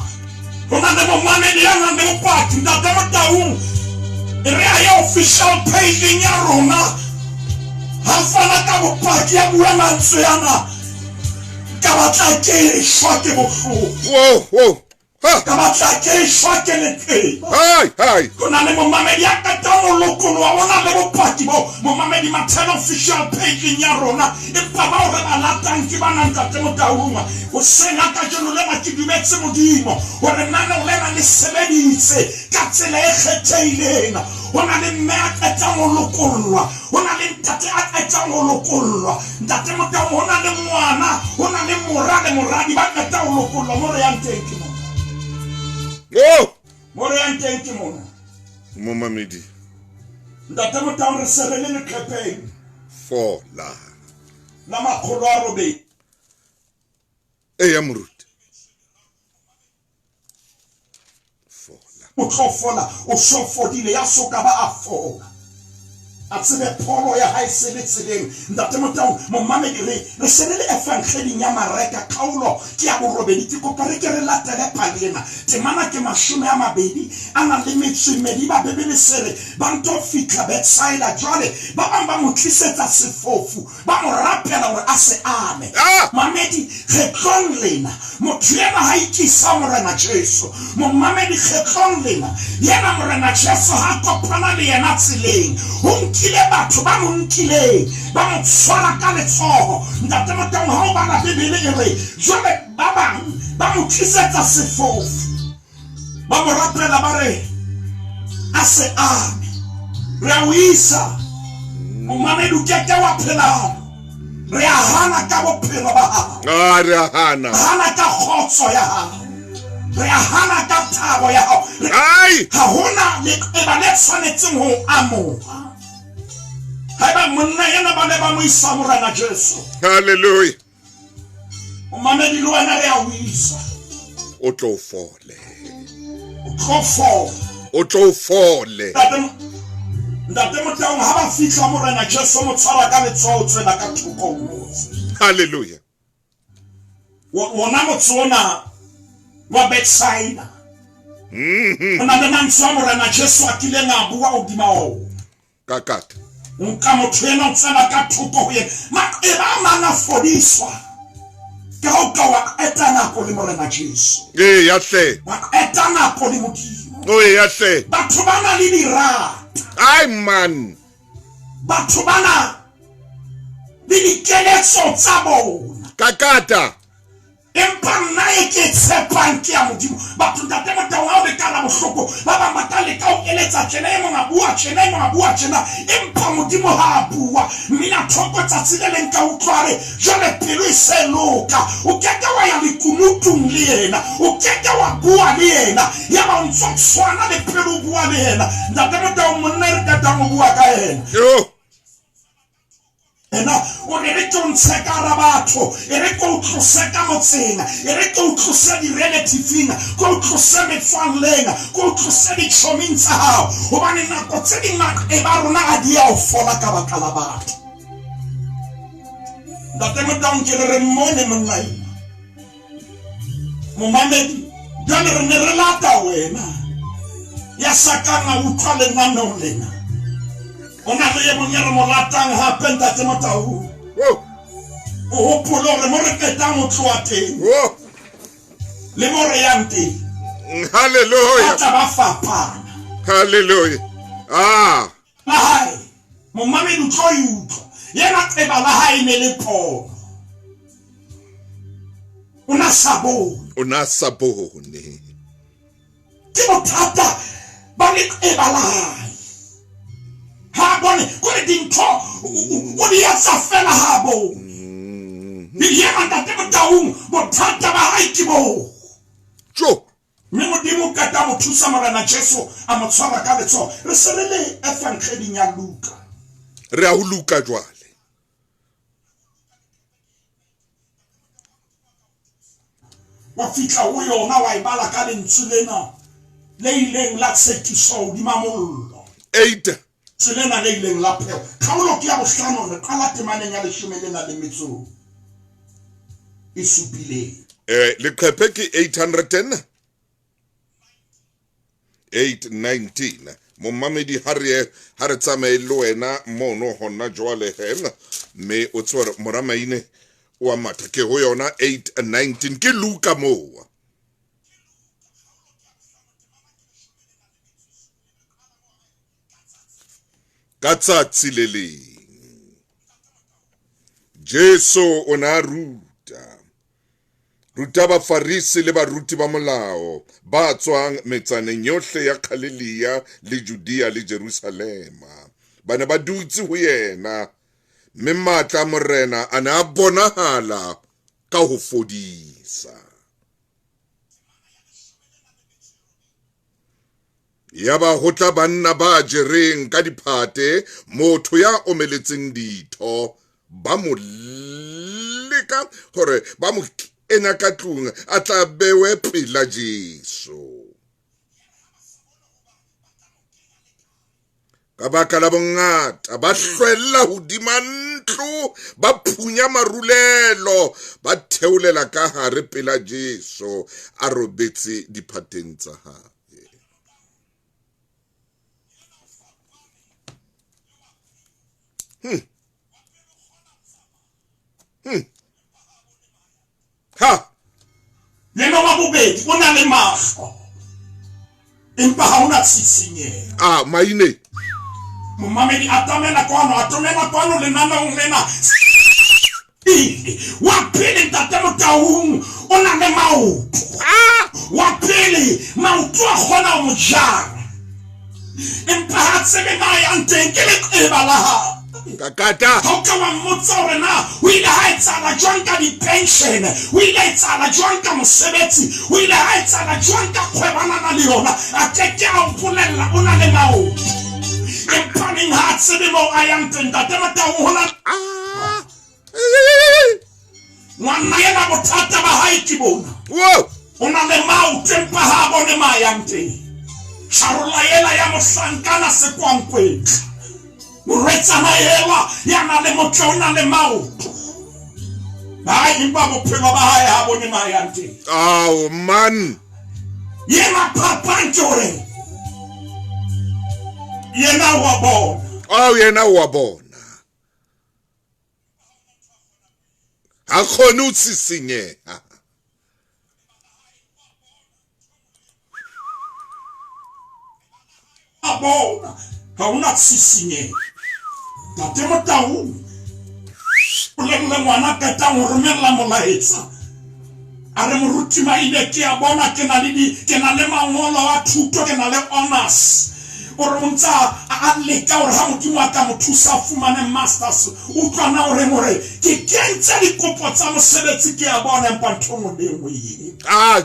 Ho na le momamedi ya nang le bopaki, Ntate Motaung. Re a ya official page ya rona. Ha fana ka bopaki a bua mantswe ana, ka batla ke shwa ke bohloko. Whoa, whoa. Ha. Ka batla ke shwa ke leqeba. Hai, hai. Ho na le momamedi ya qetang ho lokoloha, ho na le bopaki bo momamedi Mathela official page-eng ya rona. Empa bao re ba latang ke bana Ntate Motaung. Hoseng ha kajeno lena ke dumetse Modimo hore lenaneo lena le sebeditse ka tsela e kgethehileng. Ho na le mme a qetang ho lokollwa, ho na le ntate a qetang ho lokollwa, Ntate Motaung, ho na le ngwana, ho na le mora le moradi ba qetang ho lokollwa. Mo re yang teng ke mona. Oh! Mo re yang teng ke mona. Momamedi. Ntate Motaung, re se re le leqepheng. Fola. La 800. Eya moruti. Fola. O tlo fola, o so fodile, ya so ka ba a fola. A tsebe pholo ya hae se le tseleng. Ntate Motaung, momamedi, re re se re le Evangeding ya Mareka, kgaolo ke ya borobedi. Ke kopa re ke re latele pale ena. Temana ke 28. Ba Bebele se re ba nto fihla Bethsaida. Jwale ba bang ba mo tlisetsa sefofu, ba mo rapela hore a se ame. Ah! Mamedi, kgetlong lena motho ena ha ikisa Morena Jesu. Momamedi, kgetlong lena yena Morena Jesu ha kopana le yena tseleng, ho nkile batho ba mo nkileng, ba mo tshwara ka letsoho. Ntate Motaung, ha o bala Bibele e re jwale ba bang ba mo tlisetsa sefofu, ba mo rapela ba re a se ame. Re a o isa. Momamedi, o keke wa phela. Re a hana ka bophelo ba hao. Ah, re a hana. Hana ka kgotso ya hao. Re a hana ka thabo ya hao. Ai! Ha hona leqeba le tshwanetseng ho amoha. Haeba monna yena ba ne ba mo isa Morena Jesu. Hallelujah. Momamedi, le wena re a o isa. O tlo fole. O tlo fole. O tlo fole. Ntate Motaung, ha ba fihla Morena Jesu mo tshwara ka letsoho, o tswela ka thoko ho motse. Hallelujah. Wona motse ona wa Bethsaida. Ho na le mantswe a Morena Jesu a kileng a bua hodima ona. Kakata. Nka motho ena o tsena ka thoko ho yena. Maqeba a mang a fodiswa ke ha o ka wa qeta nako le Morena Jesu. Ee, ya hle. Wa qeta nako le Modimo. O ya hle. Batho ba na le dirata. Ai man. Batho ba na le dikeletso tsa bona. Kakata. Empa nna e ke tshepang ke ya Modimo. Batho Ntate Motaung, ha o le ka la bohloko, ba bang ba ka leka ho eletsa tjena, e mong a bua tjena, e mong a bua tjena, empa Modimo ha a bua. Mmina thoko tsatsi le leng ka utlwa re jwale pelo e se loka. O keke wa ya lekunutung le yena, o keke wa bua le yena, ya ba o ntso tshwana le pelo o bua le yena. Ntate Motaung, monna e re qetang ho bua ka yena. Yo. Ena o re re ke o ntshe ka hara batho, e re ke o tlose ka motseng, e re ke o tlose di-relativeng, ke o tlose metswalleng, ke o tlose ditjhoming tsa hao, hobane nako tse ding maqeba a rona a di a o fola ka baka la batho. Ntate Motaung, ke re re mmone monna ena. Momamedi, jwale re ne re lata wena ya sa kang a utlwa lenaneo lena. O na le e mong e re mo latang hape, Ntate Motaung. Oh. O hopole hore mo re qetang ho tloha teng. Oh. Le mo re yang teng. Hallelujah. Ba tla ba fapana. Hallelujah. Ah. La hae, momamedi o tlo e utlwa. Yena qeba la hae ne le pono. O na sa bone. O na sa bone. Ke bothata ba leqeba la hae. Ha bone, kore dintho o di etsa fela ha bone. Yena Ntate Motaung, bothata ba hae ke boo. Jo. Mme Modimo o qeta mo thusa Morena Jesu a mo tshwara ka letsoho. Re se re le Evangeding ya Luka. Re a ho Luka jwale. Wa fihla ho yona wa e bala ka lentswe lena le ileng la tshekiswa hodima mollo. 8. Lentswe lena le ileng la phehwa. Kgaolo ke ya bohlano, re qala temaneng ya 17. Leqephe ke 810. 8:19 Momamedi ha re ha re tsamaye le wena mono hona jwale he mme o tsebe hore mora Maine o a matha ke ho yona 8:19 ke Luka moo. Ka tsatsi le leng Jesu o ne a ruta ruta Bafarisi le baruti ba molao ba tswang metsaneng yohle ya Galilea le Judea le Jerusalema. Ba ne ba dutse ho yena, mme matla a Morena a ne a bonahala ka ho fodisa. Yaba ho tla banna ba jereng ka diphate motho ya omeletseng ditho, ba mo leka hore ba mo kenya ka tlung a tla bewe pela Jesu. Ka baka la bongata ba hlwella hodima ntlo, ba phunya marulelo, ba theolela ka hare pela Jesu a robetse diphateng tsa hae. Ha Yena wa bobedi o na le mahlo empa ha ona tshisinyeho. Ah, maine. Momamedi atamela kwano, atomela kwano lenaneong lena. Pele wa pele ntate Motaung o na le maoto. Ah! Wa pele maoto a kgona ho mo jara. Empa ha tsebe na yang teng ke leqeba la hae. Kakata. Ha o ka wa mmotsa hore na o ile ha etsahala jwang ka di-pension, o ile a etsahala jwang ka mosebetsi, o ile ha etsahala jwang ka kgwebanana le yona, a ke ke a o bolella o na le maoto. Empa neng ha a tsebe moo a yang teng, ntate Motaung ho na ngwana yena bothata ba hae ke bona. Wow. O na le maoto empa ha a bone ma yang teng. Tjharola ela ya mohlankana sekwankwetla. Morwetsana elwa ya na le motle o na le maoto. Hai empa bophelo ba hae ha bone ma yang teng. Oh man. Yena phapang ke hore yena wa bona. Oh yena wa bona. Ha kgone ho sisinyeha. A bona ha hona tshisinyeho. Ntate Motaung bolelle ngwana qetang ho romella molaetsa. A re moruti Maine ke a bona ke na le di ke na le mangolo a thuto ke na le honors. O re o ntsa a leka hore ha Modimo a ka mo thusa a fumane masters. Utlwa na o reng hore ke kentse dikopo tsa mosebetsi ke a bona empa ntho e nngwe le e nngwe e Ah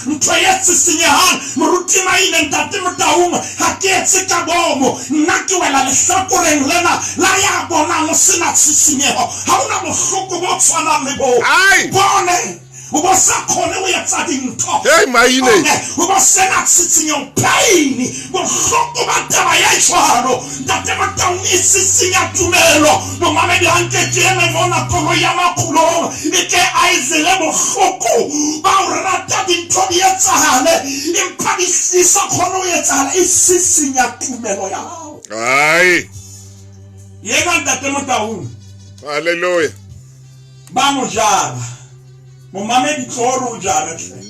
ntho e sisinyehang moruti Maine ntate Motaung ha ke etse ka bomo nna ke wela lehlakoreng lena la ya bonang o sena tshisinyeho ha ona bohloko bo tshwanang le bo Ai. bone o bo sa kgone ho etsa dintho Hey Maine. Bone, o bo sena tshisinyeho pain bohloko ba taba ya jwalo ntate Motaung e sisinya tumelo momamedi hanke ke eme mona koloi ya makgulong e ke a e zele bohloko ba o rata dintho di etsahale empa di sa kgone ho etsahala e sisinya tumelo ya hao. Ai. Yena ntate Motaung. Hallelujah. Ba mo jara. Momamedi tlo re o jare hle.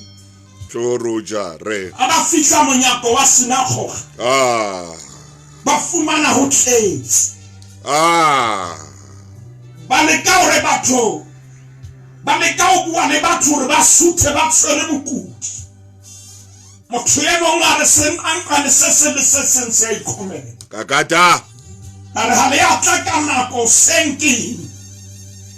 Tlo re o jare. A ba fihla monyako wa sinagoge. Ah. Ba fumana ho tletse. Ah. Ba leka hore batho ba leka ho bua le batho hore ba suthe ba tshwere mokudi. Motho e mong a re seng a nka le se seng le se seng se a ikhomela. Kakata. A re ha le a tla ka nako seng keng.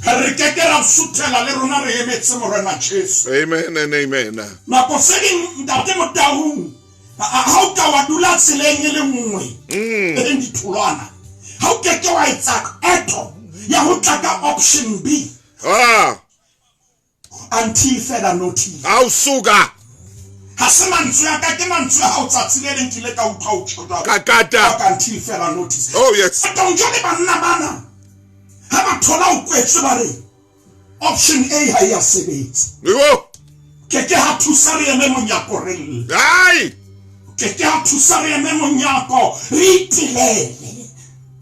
Re ke ke ra suthela le rona re emetse Morena Jesu. Amen and amen. Nako tse ding ntate Motaung ha o ka wa dula tseleng e le nngwe e leng ditholwana ha o ke ke wa etsa qeto ya ho tla ka option B. Ah. Until further notice. Ha o suka. Ha se mantswe a ka ke mantswe a hao tsatsi le leng ke ile ka utlwa o tjho jwalo. Kakata. Ka until further notice. Oh yes. Motaung jwale banna bana ha ba thola o kwetswe ba re option A ha e a sebetsa. Yo. Ke ke ha thusa re eme monyako re lle. Ai! Ke ke ha thusa re eme monyako re itelele.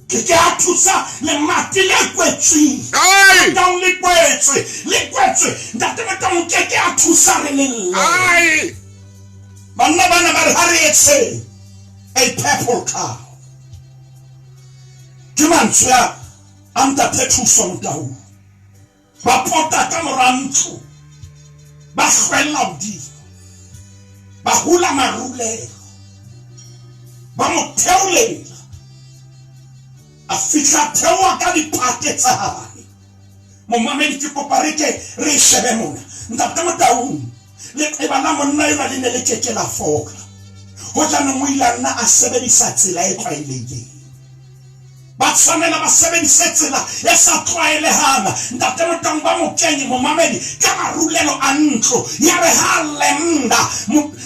Ke ke ha thusa lemati le kwetsweng. Ai! Motaung le kwetswe, le kwetswe. Ntate Motaung ke ke ha thusa re le lle. Ai! Banna bana ba re ha re etseng a purple cow. Ke mantswe a a ntate Thuso Motaung. Ba pota ka mora ntlo, ba hlwella hodimo, ba hula marulelo, ba mo theolela, a fihla theoha ka diphate tsa hae. Momamedi, ke kopa re ke re e shebe mona. Ntate Motaung, leqeba la monna enwa le ne le ke ke la fola. Hojanong o ile a nna a sebedisa tsela e tlwaelehileng. Ba tshwanela ba sebedise tsela e sa tlwaelehang. Ntate Motaung ba mo kenye, momamedi, ka marulelo a ntlo. Ya re ha a lenda,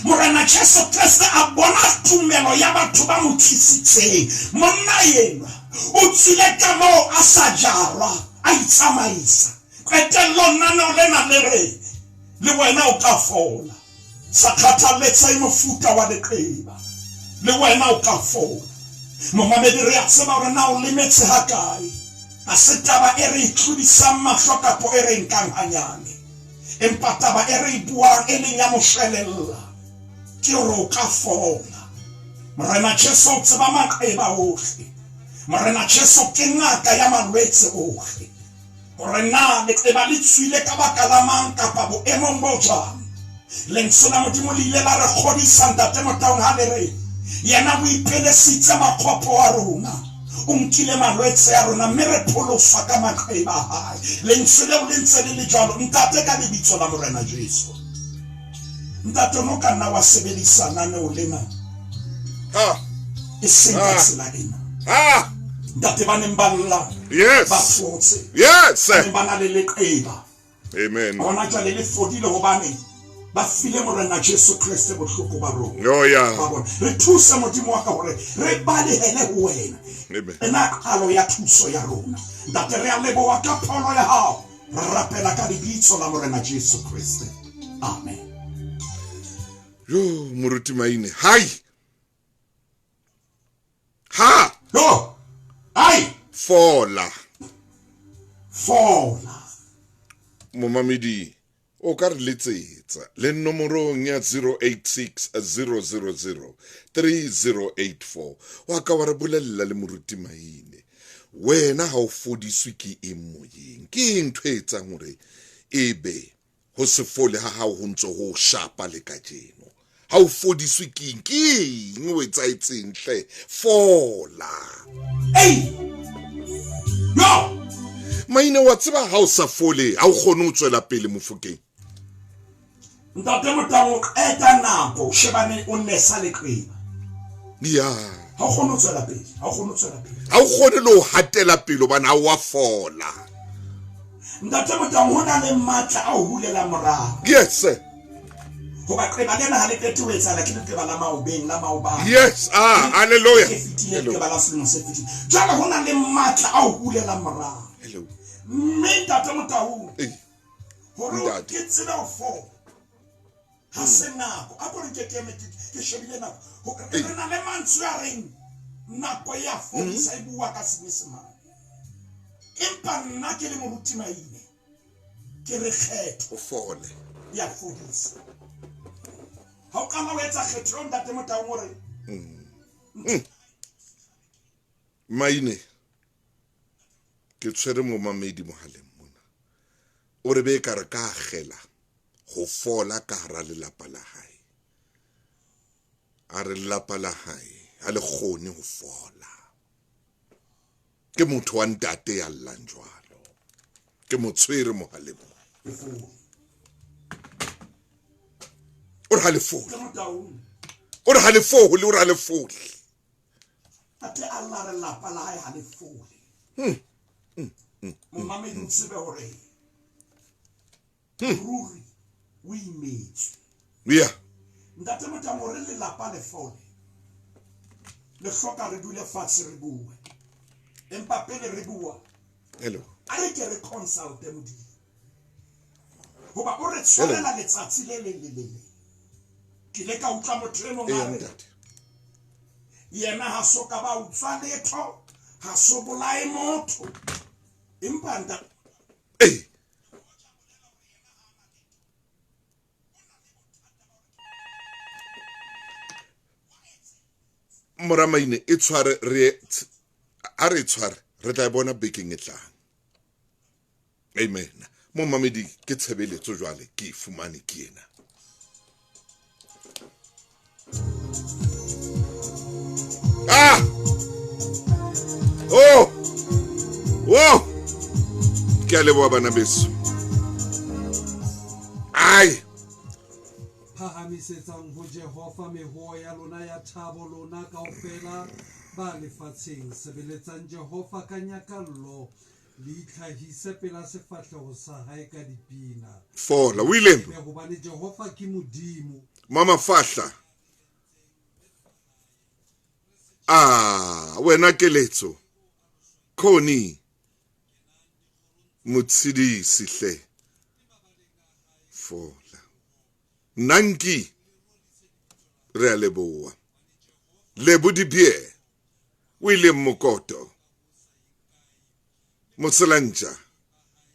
Morena Jesu Kreste a bona tumelo ya batho ba mo tlisitseng. Monna enwa o tswile kamoo a sa jarwa, a itsamaisa. Qetellong naneo lena le re, Le wena o ka fola. Sa kgathaletsehe mofuta wa leqeba, le wena o ka fola. Momamedi, re a tseba hore na o lemetse hakae. Ha se taba e re e tlodisang mahlo kapo e re nkang hanyane. Empa taba e re e buang e leng ya moshwelella ke hore o ka fola. Morena Jesu o tseba maqeba ohle. Morena Jesu ke ngaka ya malwetse ohle. Hore na leqeba le tswile ka baka la mang kapa boemong bo jwang. Lentswe la Modimo le ile la re kgodisa, Ntate Motaung, ha le re, Yena o ipelesitse makgopo a rona, o nkile malwetse a rona, mme re pholoswa ka maqeba a hae. Lentswe leo le ntse le le jwalo, Ntate, ka lebitso la Morena Jesu. Ntate, o ne o ka nna wa sebedisa naneo lena e seng ka tsela ena. Ntate, ba neng ba lla ba fotse, ba neng ba na le leqeba, Amen. Hona jwale le fodile hobane ba file Morena Jesu Kreste bohloko ba rona. Oh, yeah. Ba bona. Re thuse Modimo wa ka hore re balehele ho wena. Amen. Ena qalo ya thuso ya rona. Ntate, re a leboha ka pholo ya hao. Re rapela ka lebitso la Morena Jesu Kreste. Amen. Yo, Moruti Maine. Hai. Ha. Yo. Hai. Fola. Fola. Momamedi, o ka re letsetsa le nomorong ya 086 000 3084. Wa ka wa re bolella le Moruti Maine. Wena ha o fodiswe ke eng moyeng? Ke eng ntho e etsang hore ebe ho se fole ha hao ho ntse ho shapa le kajeno? Ha o fodiswe ke eng? Ke eng o etsahetseng hle? Fola. Ei! No! Maine, wa tseba ha o sa fole, ha o kgone ho tswela pele mofokeng. Ntate Motaung, o qeta nako o shebane o nesa leqeba. Ya. Ha o kgone ho tswela pele, ha o kgone ho tswela pele. Ha o kgone le ho hatela pele hobane ha o a fola. Ntate Motaung, ho na le matla a ho hulela morao. Yes. Hoba qeba lena ha le qete ho etsahala, ke leqeba la maobeng, la maobane. Yes, ah, hallelujah. Ke fetile leqeba la selemo se fetileng. Jwale ho na le matla a ho hulela morao. Hello. Mme Ntate Motaung, hore Ntate. ke tsebe ho fola. Ha se nako. A ko re ke keme ke shebile nako. Re na le mantswe a reng nako ya fodisa e bua ka Senyesemane. Empa nna ke le Moruti Maine, ke re kgetho o fole ya fodisa. Ha o qala o etsa kgetho eo, Ntate Motaung, o re Maine, ke tshwere momamedi mohaleng mona. O re be ka re ka akgela ho fola ka hara lelapa la hae. A re lelapa la hae ha le kgone ho fola. Ke motho wa ntate ya llang jwalo. Ke mo tshwere mohaleng mona. O re ha le fole. O re ha le fole, o re ha le fole. Ate a lla re lapa la hae ha le fole. Momamedi o tsebe hore ruri o imetswe. Yeah. Ntate Motaung, hore lelapa le fole, le hloka re dule fatshe re bue. Empa pele re bua, Hello. a re ke re consulte Modimo. Hoba o re tshwarela letsatsi le leng le le leng. Ke ile ka utlwa motho e mong a re, yena ha so ka ba utswa letho, ha so bolaye motho. Empa ntate. Ee. Mora Maine e tshware re a re tshware re tla e bona bekeng e tlang. Amen. Momamedi ke tshebeletso jwale ke e fumane ke ena. Ah! Oh! Oh! Ke a leboha bana beso. Ai! Phahamisetsang ho Jehova mehoo ya lona ya thabo, lona kaofela ba lefatsheng. Sebeletsang Jehova ka nyakallo, le itlhahise pela sefahleho sa hae ka dipina. Fola, William. Tsebe hobane Jehova ke Modimo. Mama Fahla. Ah, wena keletso. Connie. Motshidisi hle. Fola. Nanki. Re a leboha. Lebo Dibie. William Mokoto. Moselantja.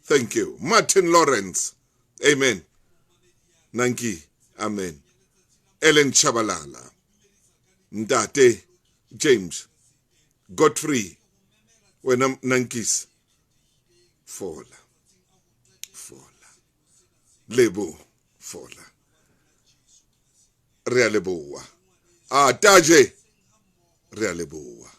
Thank you. Martin Lawrence. Amen. Nanki. Amen. Ellen Chabalala. Ntate James. Godfrey. Wena Nankis. Fola. Fola. Lebo. Fola. Re a leboha. Ah, Taje. Re a leboha.